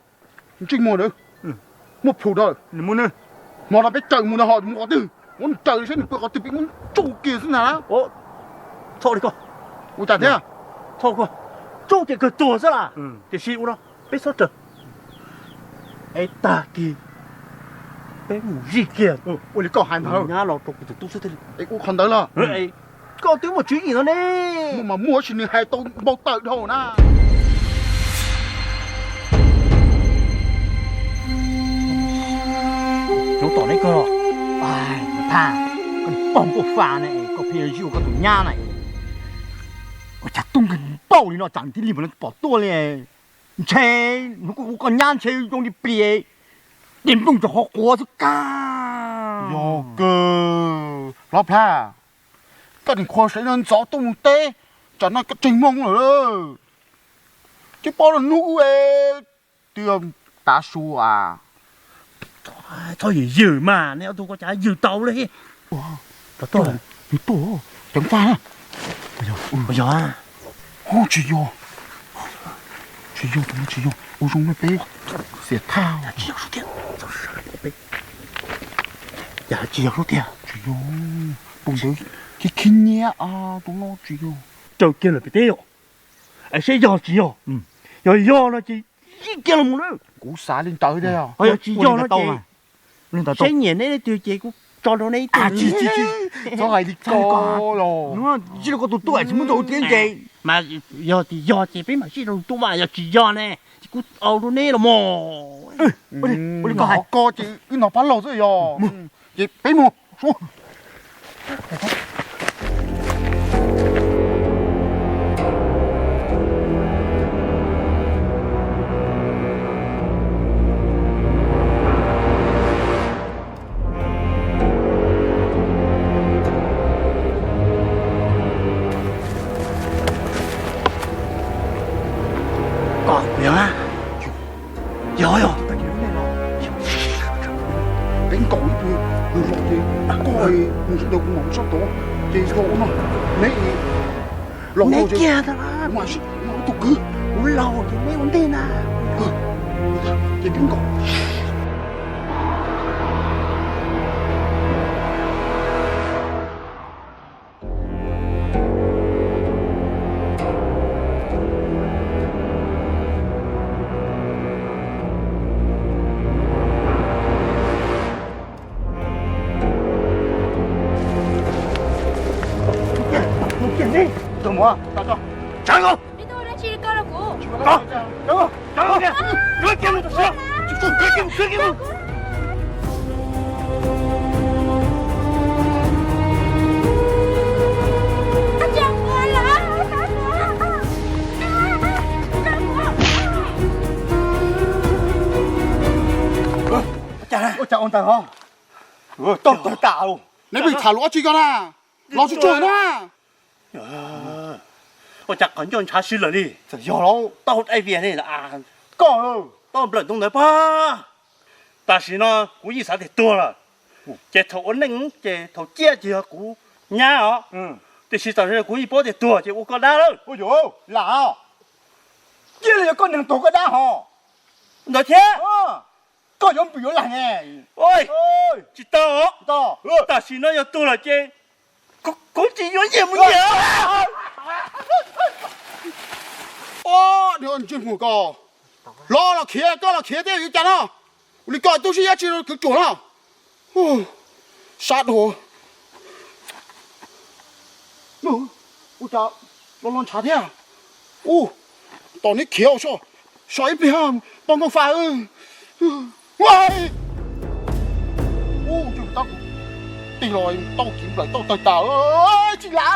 ntsej muag ntawd muaj plhus rau. Hmo no peb raws mus na ho mus qhov twg, muab nws raws saib nws pw qhov twg peb muab tsuj kiag xwb ntag. Txhob li koj, ua cas thiab? Txhob, tsuj ces kawg tuag xwb las. Tiam sis ua no, peb txhob raws, es tag kis peb mus zij kiag. Ua li koj hais ntag, nyab los rau kuv tus tub xwb thiaj li. Es ua qhov ntawd los. Koj twb muaj tswv yim no ne. Muaj mas muaj, tab sis nws hais tau npau taws dhau na. Cov tom neb koj, Thaj, koj niag pog nkauj fa ne, koj pheej yuav zij ua koj tus nyab na. Ua cas tub nkeeg npauj li no tsam nws thiaj li mus pom tuaj li. Ntshe hnub koj ua koj nyab ntshe zoo li plis, ces nplooj rau qhov quav xwb kag. Yog kawg, Hlob Plab, koj nim qhuas sawv daws ntxov tuaj mus teb, tsam no koj tseeg moo lawm. Twb paub lawm hnub ub twb tav su as. Txhob yws yws mas, nej ob tug ua cas yws tau li. Nws tuaj, ceev faj. Yog, tsis yog, tsis yog, tus no tsis yog, ua zoo li peb xiam thaj. Tsis yog suab tiag, tsis yog suab tiag. Tus ntawd khib khib nyiab, tus no tsis yog. Raws kiag lawm pem teb yom, es saib yog tsis yog. Yog yog no ces zij kiag los mus na. Kuv xav li ntawd thiab. Yog tsis yog no ces saib nyiam neb leej twg ces kuv tso rau neb ib tug. Txhob hais li ko los. Zij rau koj tus tub tsis muaj tus tiag ces. Mas yog tias yog ces peb mam zij rau tus tub mas, yog tsis yog ne ces kuv au rau neb los mog. Ua li ko ces wb nov pab laug xwb yog. Ces peb mus. Yog, yog. Peb nkaum ib tug yus los ces koj mus sawv daws kuv mam sab tod ces yog ua no, neb los kiag, kuv mam sib no ib tug kwv, kuv laug ces neb ua ntej na. Ces peb nkaum. Ua cas ua ntawd ho? Tau tawg tas. Neb pheej tham lus dab tsi ko na? Los tsuag tsuag na. Ua cas qhov ncauj ntshav si lawm li? Txawm yog los tau dai vias li. Koj tau nplawm ntoo ntawd pag. Tam sim no kuv yeej xav tias tuag lawm, ces thaum ua neej ces thaum ciaj ces yog kuv nyab os. Tiam sis tam sim no kuv yeej paub tias tuag ces ua koj dab lawm. Lam, ciaj li yog koj neeg tuag koj dab ho. Ntawd thiab, koj yuav npws yuav lag ne. Tsis tau, tam sim no yog tuag lawm ces kuv tsis yuav nyiaj mus nyiam. Ntsej muag ko, los los khiav, koj los khiav thiab yuav cas no? Ua li koj tub sib yab tsis rau kwv ruam no. Sab dhau. Ua cas los los ntshav thiab. Ua, tos neb khiav so, so ib pliag poj nkauj fa. Ua, tig los tau kiv nplawm tau tawg tas tsis lam.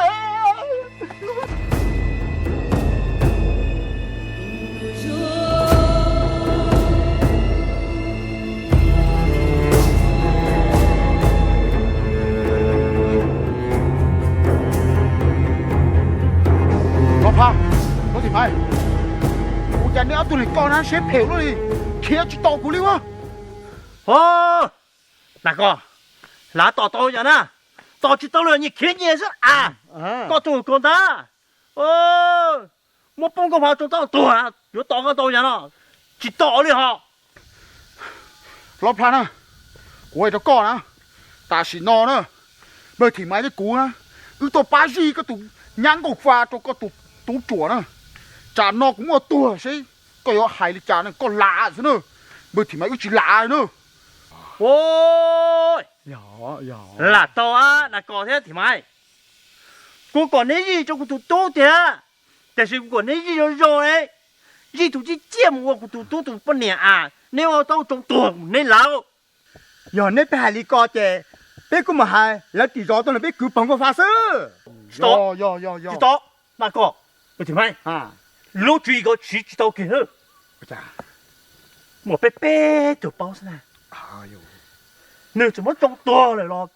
Ob tug neeg ko na siab phem luaj li, khiav tsis tau kuv li ua. Hos, na koj, lav tom tau yam na, tom tsis tau li nyias khiav nyias xwb as. Koj tuag koj ntag. Muab poob nkauj phav rau tau tuag, yuav tom koj tau yam no, tsis tom li hos. Hlob Plab na, kuv hais rau koj na, tam sim no na, npawg Thim Maiv thiab kuv na, wb tuaj pab zij koj tus nyab nkauj fa rau koj tus tub ruam na. Tsam no kuv muaj tuag seb koj yuav hais li cas na, koj lam xwb na. Npawg Thim Maiv wb tsis lam na. Lam tau na koj thiab Thim Maiv. Kuv kom neb zij rau kuv tus tub tiag, tiam sis kuv kom neb zij zoo zoo ne, zij tus ciaj ciaj mus ua kuv tus tub tus poj niam as, neb ua tau tsoo tuag neb lawm. Yog neb pheej hais li ko ces peb kuj mus hais lawv tim zos tuaj nrog peb kwv pog nkauj fa xwb. Tsis tau, tsis tau, na koj, lub tswv yim ko siv tsis tau kiag. Muaj peb peb tug paub xwb na. Nws tseem muab tsoo tuag lawm los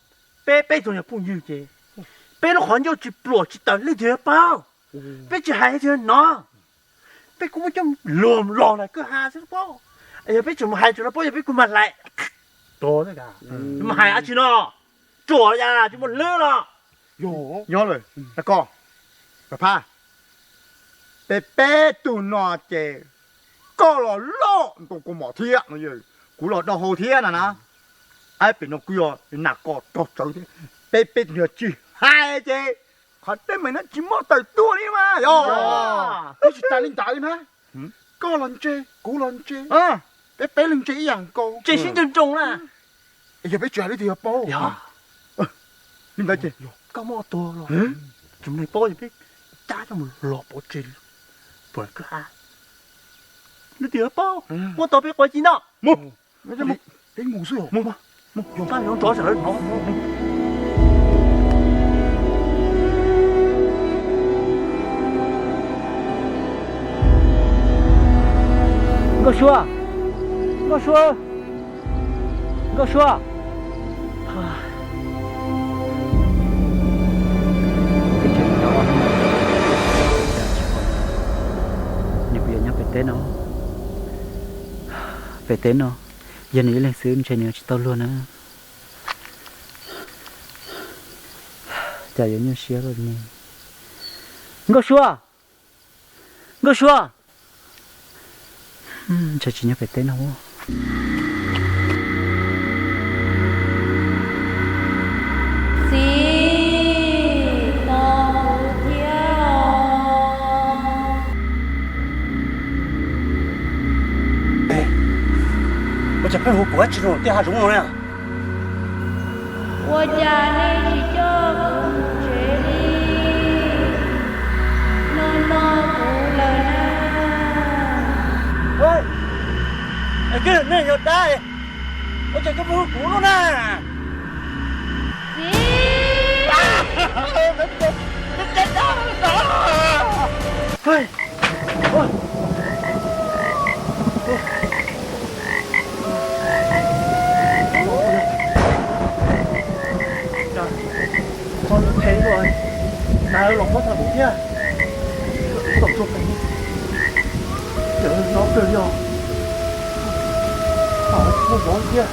peb peb tug yog phooj ywg ces peb lub qhov ncauj tsis pluam tsis tawm leej twg yuav paub. Peb tsis hais leej twg yuav hnov. Peb kuj muab coj luag los na kwj ha xwb paub. Yog peb tseem mus hais tseem no paub yog peb kuj mag hlais. Tsis mus hais dab tsi no, ruam yam tsis muaj hlwb los. Nyob lawm, koj, Paj Phaj, peb peb tug no ces koj los loj ntua kua mom thiab no, kuv los dau hau thiab na na. Pem no kuj yog nas koj rog tsawv thiab, peb peb tug no tsis hais ces qhov teeb meem no tsis muaj tawm tuaj li mas yog. Peb tsis tas li ntawd na, koj los ntse kuv los ntse, peb peb leeg ntse ib yam nkaus, ntse sib nroo nroo na. Yog peb tsis hais leej twg yuav paub. Li ntawd ces koj muab tuag los tsis muaj neeg paub ces peb cab coj mus los pov tseg puag kwj ha. Leej twg yuav paub, muab tau peb quav ci no. Mus, peb mus xwb, mus, mus, mus, mus, mus, mus. Nkauj Sua, Nkauj Sua, Nkauj Sua. Nws puas yog nyob pem teb no? Pem teb no, yog nws ib leeg xwb ntshe nws yuav tsis tau luag na. Cas yuav nyuaj siab luaj li. Nkauj Sua, Nkauj Sua. Ntshe tsis nyob pem teb no. Txiv, tos kuv thiab os. Ua cas peb hu kuv dab tsi rau tej hav zoov no na? Ua cas nej tsis coj kuv mus tsev li? No no kuv lawm na. Es koj nej yog dab, ua cas koj pheej hu kuv lub na? Txiv! Ho lub tsheb luaj, hnav los pob txha mus thiab. Tom tsuag pem, cawm no kawg li os. Muaj vov thiab.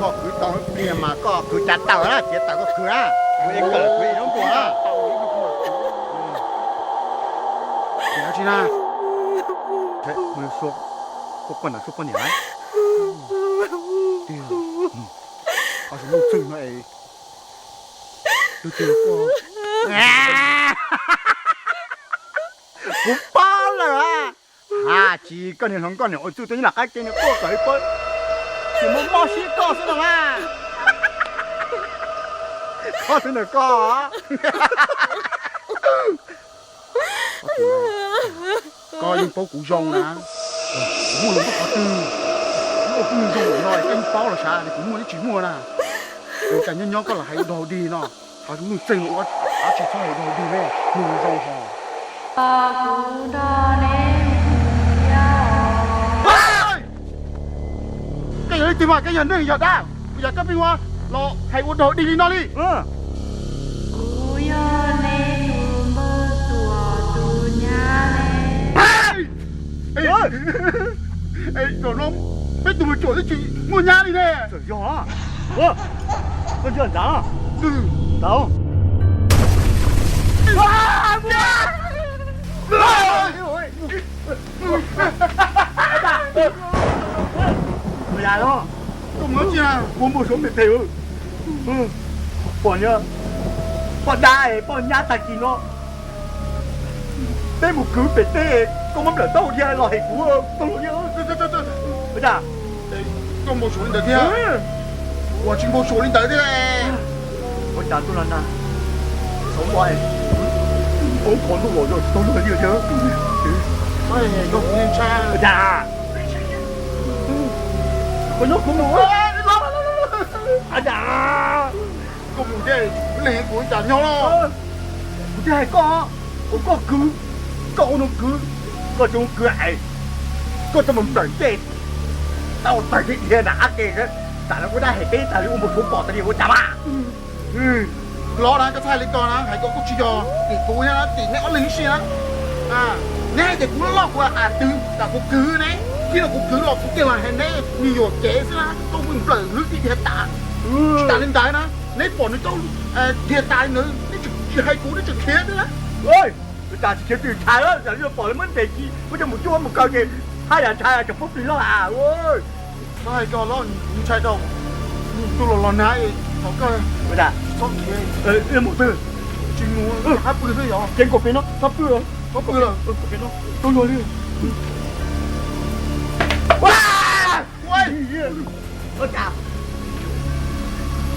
Koj khwv tau ib pliag mas koj khwv cav tawm na, tiav tawm koj khwv na, kuv ev kawm kuv ev zaub npua na. Tiam sis na, kuv poj niam, kuv poj niam na, tiag, ob tug ntxhw no es twg twg kuj, kuv paub lawm. Ha, tsis koj niag hluas nkauj niag ua txuj twb nyob nram qab ke niag quaj kom ib pab, tsis muaj mob siab koj xwb no mas. Koj xwb ntawm koj. Koj yeej paub kuv zoo na. Kuv muaj hluas nkauj qhov twg, kuv ua kuv zoo no koj yeej paub los sav, kuv muaj yeej tsis muaj na. Ua cas nyob nyob koj los hais ua dog dig no. Nws txeeg ua dab tsi txhob hais ua dog ua dig ne, nws zoo hos. Kuv nrog neb mus thiab. Koj yog leej twg mas koj yog neeg yog dab, kuv yam koj pheej ua los hais ua dog ua dig li no li. Kuv yog neb tus npawg Tuam tus nyab ne. Zaum no peb tus npawg Tuam twb tsis muaj nyab li ne. Yog, koj ntsia ntawd, ntawd. Ua cas los? Koj mus dab tsi? Kuv mus suav pem pem. Pom, poj dab es poj nyab tag kis no peb mus kwv pem teb, koj muab nplawm taub hau dhia los hem kuv. Ua cas koj npau suav li ntawd thiab? Ua tsis npau suav li ntawd thiab. Ua cas tuaj na na, xov npua, hoob qhov ntuj los yog tsis tau luag li thiab. Koj ntshai. Ua cas? Koj nyob kuv mus. Ua cas? Koj mus thiab, leej kuv ua cas nyob los? Kuv thiaj hais koj, ua koj kwv, koj ua nws kwv, koj tsis ua kwv es koj txawm mus nplawm tej tau tag dhia nram qab ke, tam no kuv dab hem peb tas li ua npau suav pom tas li ua cas mas. Los na, koj txhaj li ko na, hais ko kuj tsis yog tim kuv thiab, tim neb ob leeg ib si na. Neb hais tias kuv loj loj kuv a twv tas kuv kwv ne, txij no kuv kwv los kuv tiag los hais neb nim yuam kev xwb na, koj mus nplawm lwm tib dhia tas. Tsis tas li ntawd na, neb pom nws tau dhia tas li ntawd neb tseem tsis hais kuv, neb tseem khiav xwb na. Ua cas tsis khiav twm ntshai, yam li pom li muab ntes ci muab coj mus cuab mus kaw ces haj yam ntshai tseem pub plig loj a. Koj hais koj los ntshai rau tus los los nag, thov koj txhob khiav, mus twg? Tsis mus, qab pw xwb yog. Ces nkaus pem no txhob pw, txhob pw lawm, tub luag li. Ua cas?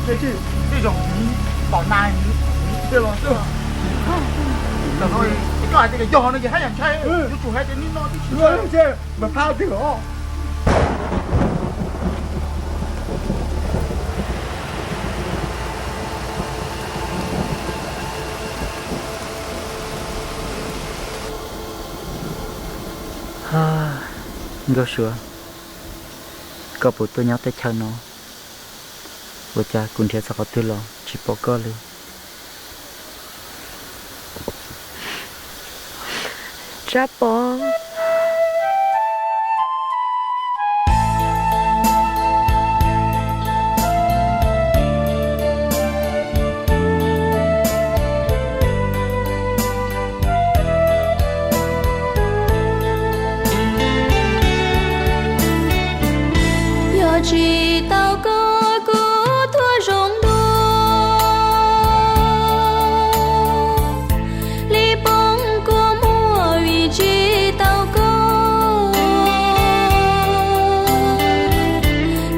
Tej zaum pom nas thiaj los xwb. Tam no koj hais tias yog no ces haj yam ntshai, yuav tsum hais tias nim no tib si mas phab twg los. Nkauj Suav, koj puas tuaj nyob teb chaws no? Ua cas kuv nrhiav txog qhov twg los tsis pom koj li? Tsab Pov. Yog tsis tau koj kuv tuag zoo dua li poob kua muag vim tsis tau koj.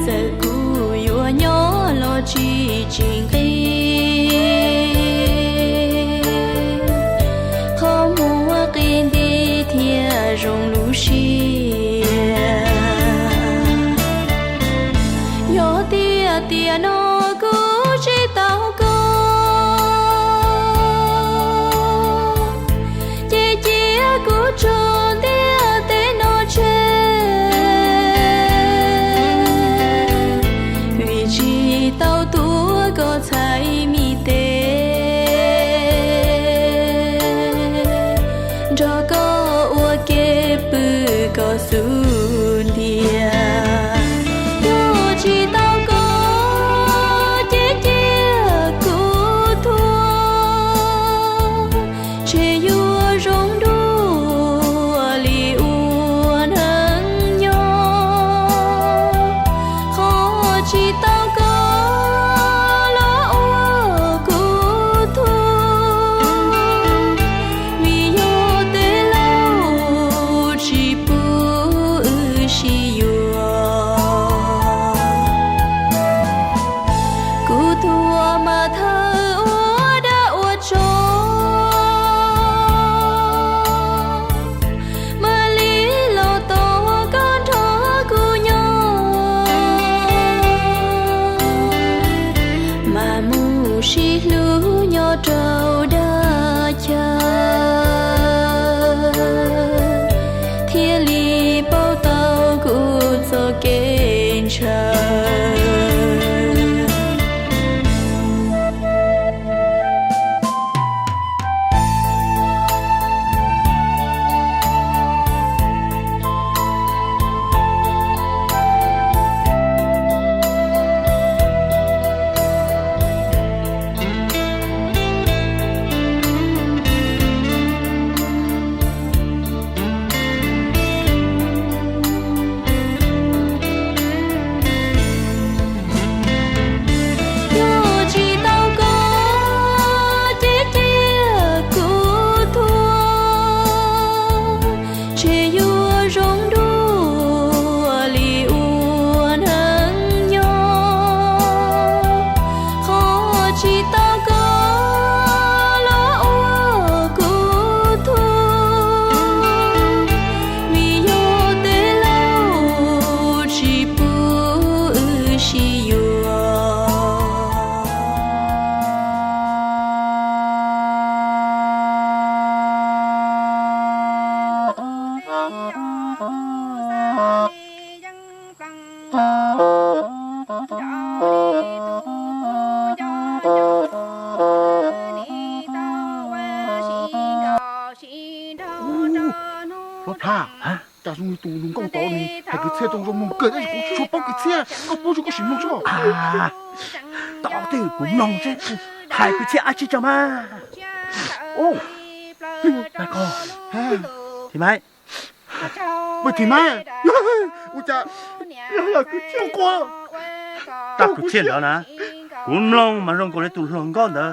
Txawm kuv yuav nyob los tsis tsis nqig, qhov muag qi nti thiaj zoo lub siab. Yog Hais kwv txhiaj tau zoo mloog kawg tab sis kuv tsis tshua paub kwv txhiaj, koj paub tsis koj sim mloog tso. Tos twg kuv mloog seb hais kwv txhiaj dab tsi tso mas. Thim Maiv, Thim Maiv, ua cas koj quaj? Tab kwv txhiaj ntawd na, kuv mloog mas zoo nkaus li tus hluas nkauj ntawd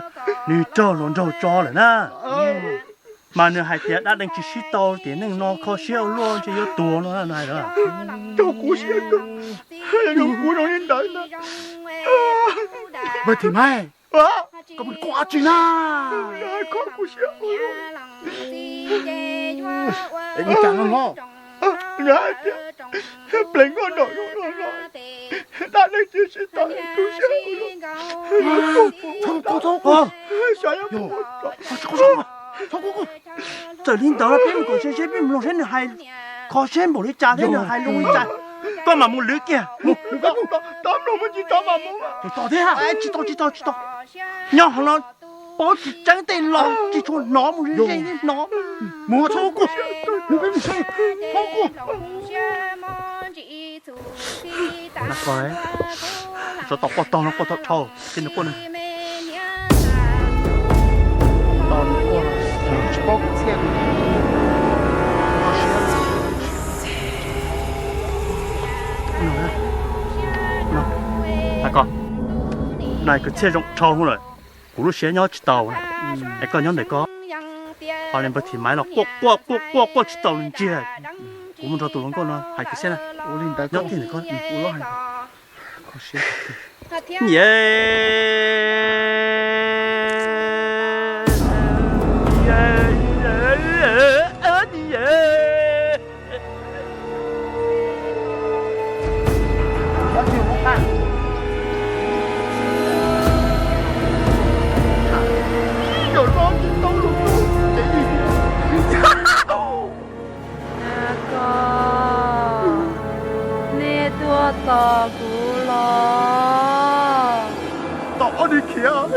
nws raug hluas nraug tso lawm na. Mas nws hais tias dab deej tsis sib tau tias neej no kho siab ua luaj ntshe yuav tuag no na, nws hais lawm. Raug kuv siab kawg, kuv zoo li ntawd na. Thim Maiv, koj puas quaj dab tsi na? Ua cas no los? Nws hais tias pleev nkauj nraug zoo no los, dab neeg tsis sib tau, tu siab ua luaj. Txhob quaj, txhob quaj, txhob quaj. Txawm li ntawd los peb mus koom seb peb mus mloog seb nws hais kho siab npaum li cas thiab nws hais zoo li cas. Koj mam mus lwv kiag. Tos thiab, tsis tau, tsis tau, tsis tau. Nyob hauv no paub tsis tseeb tej laus tsis tshua hnov mus ze ze hnov. Mus txhob quaj, mus peb mus seb, txhob quaj. Tsov tom quaj tog no quaj tog dhau ces nws quaj no. Tsis paub kwv txhiaj. Koj, no kwv txhiaj zoo dhau lawm, kuv lub siab nyob tsis tau. Es koj nyob ntawm koj, ho li npawg Thim Maiv los quaj quaj quaj quaj quaj tsis tau ntsiag. Kuv mus nrog tus hluas nkauj no hais kwv txhiaj na. Nyob tij ntawm koj. Koj, nej tuaj tos kuv los? Tos ob niag khiav.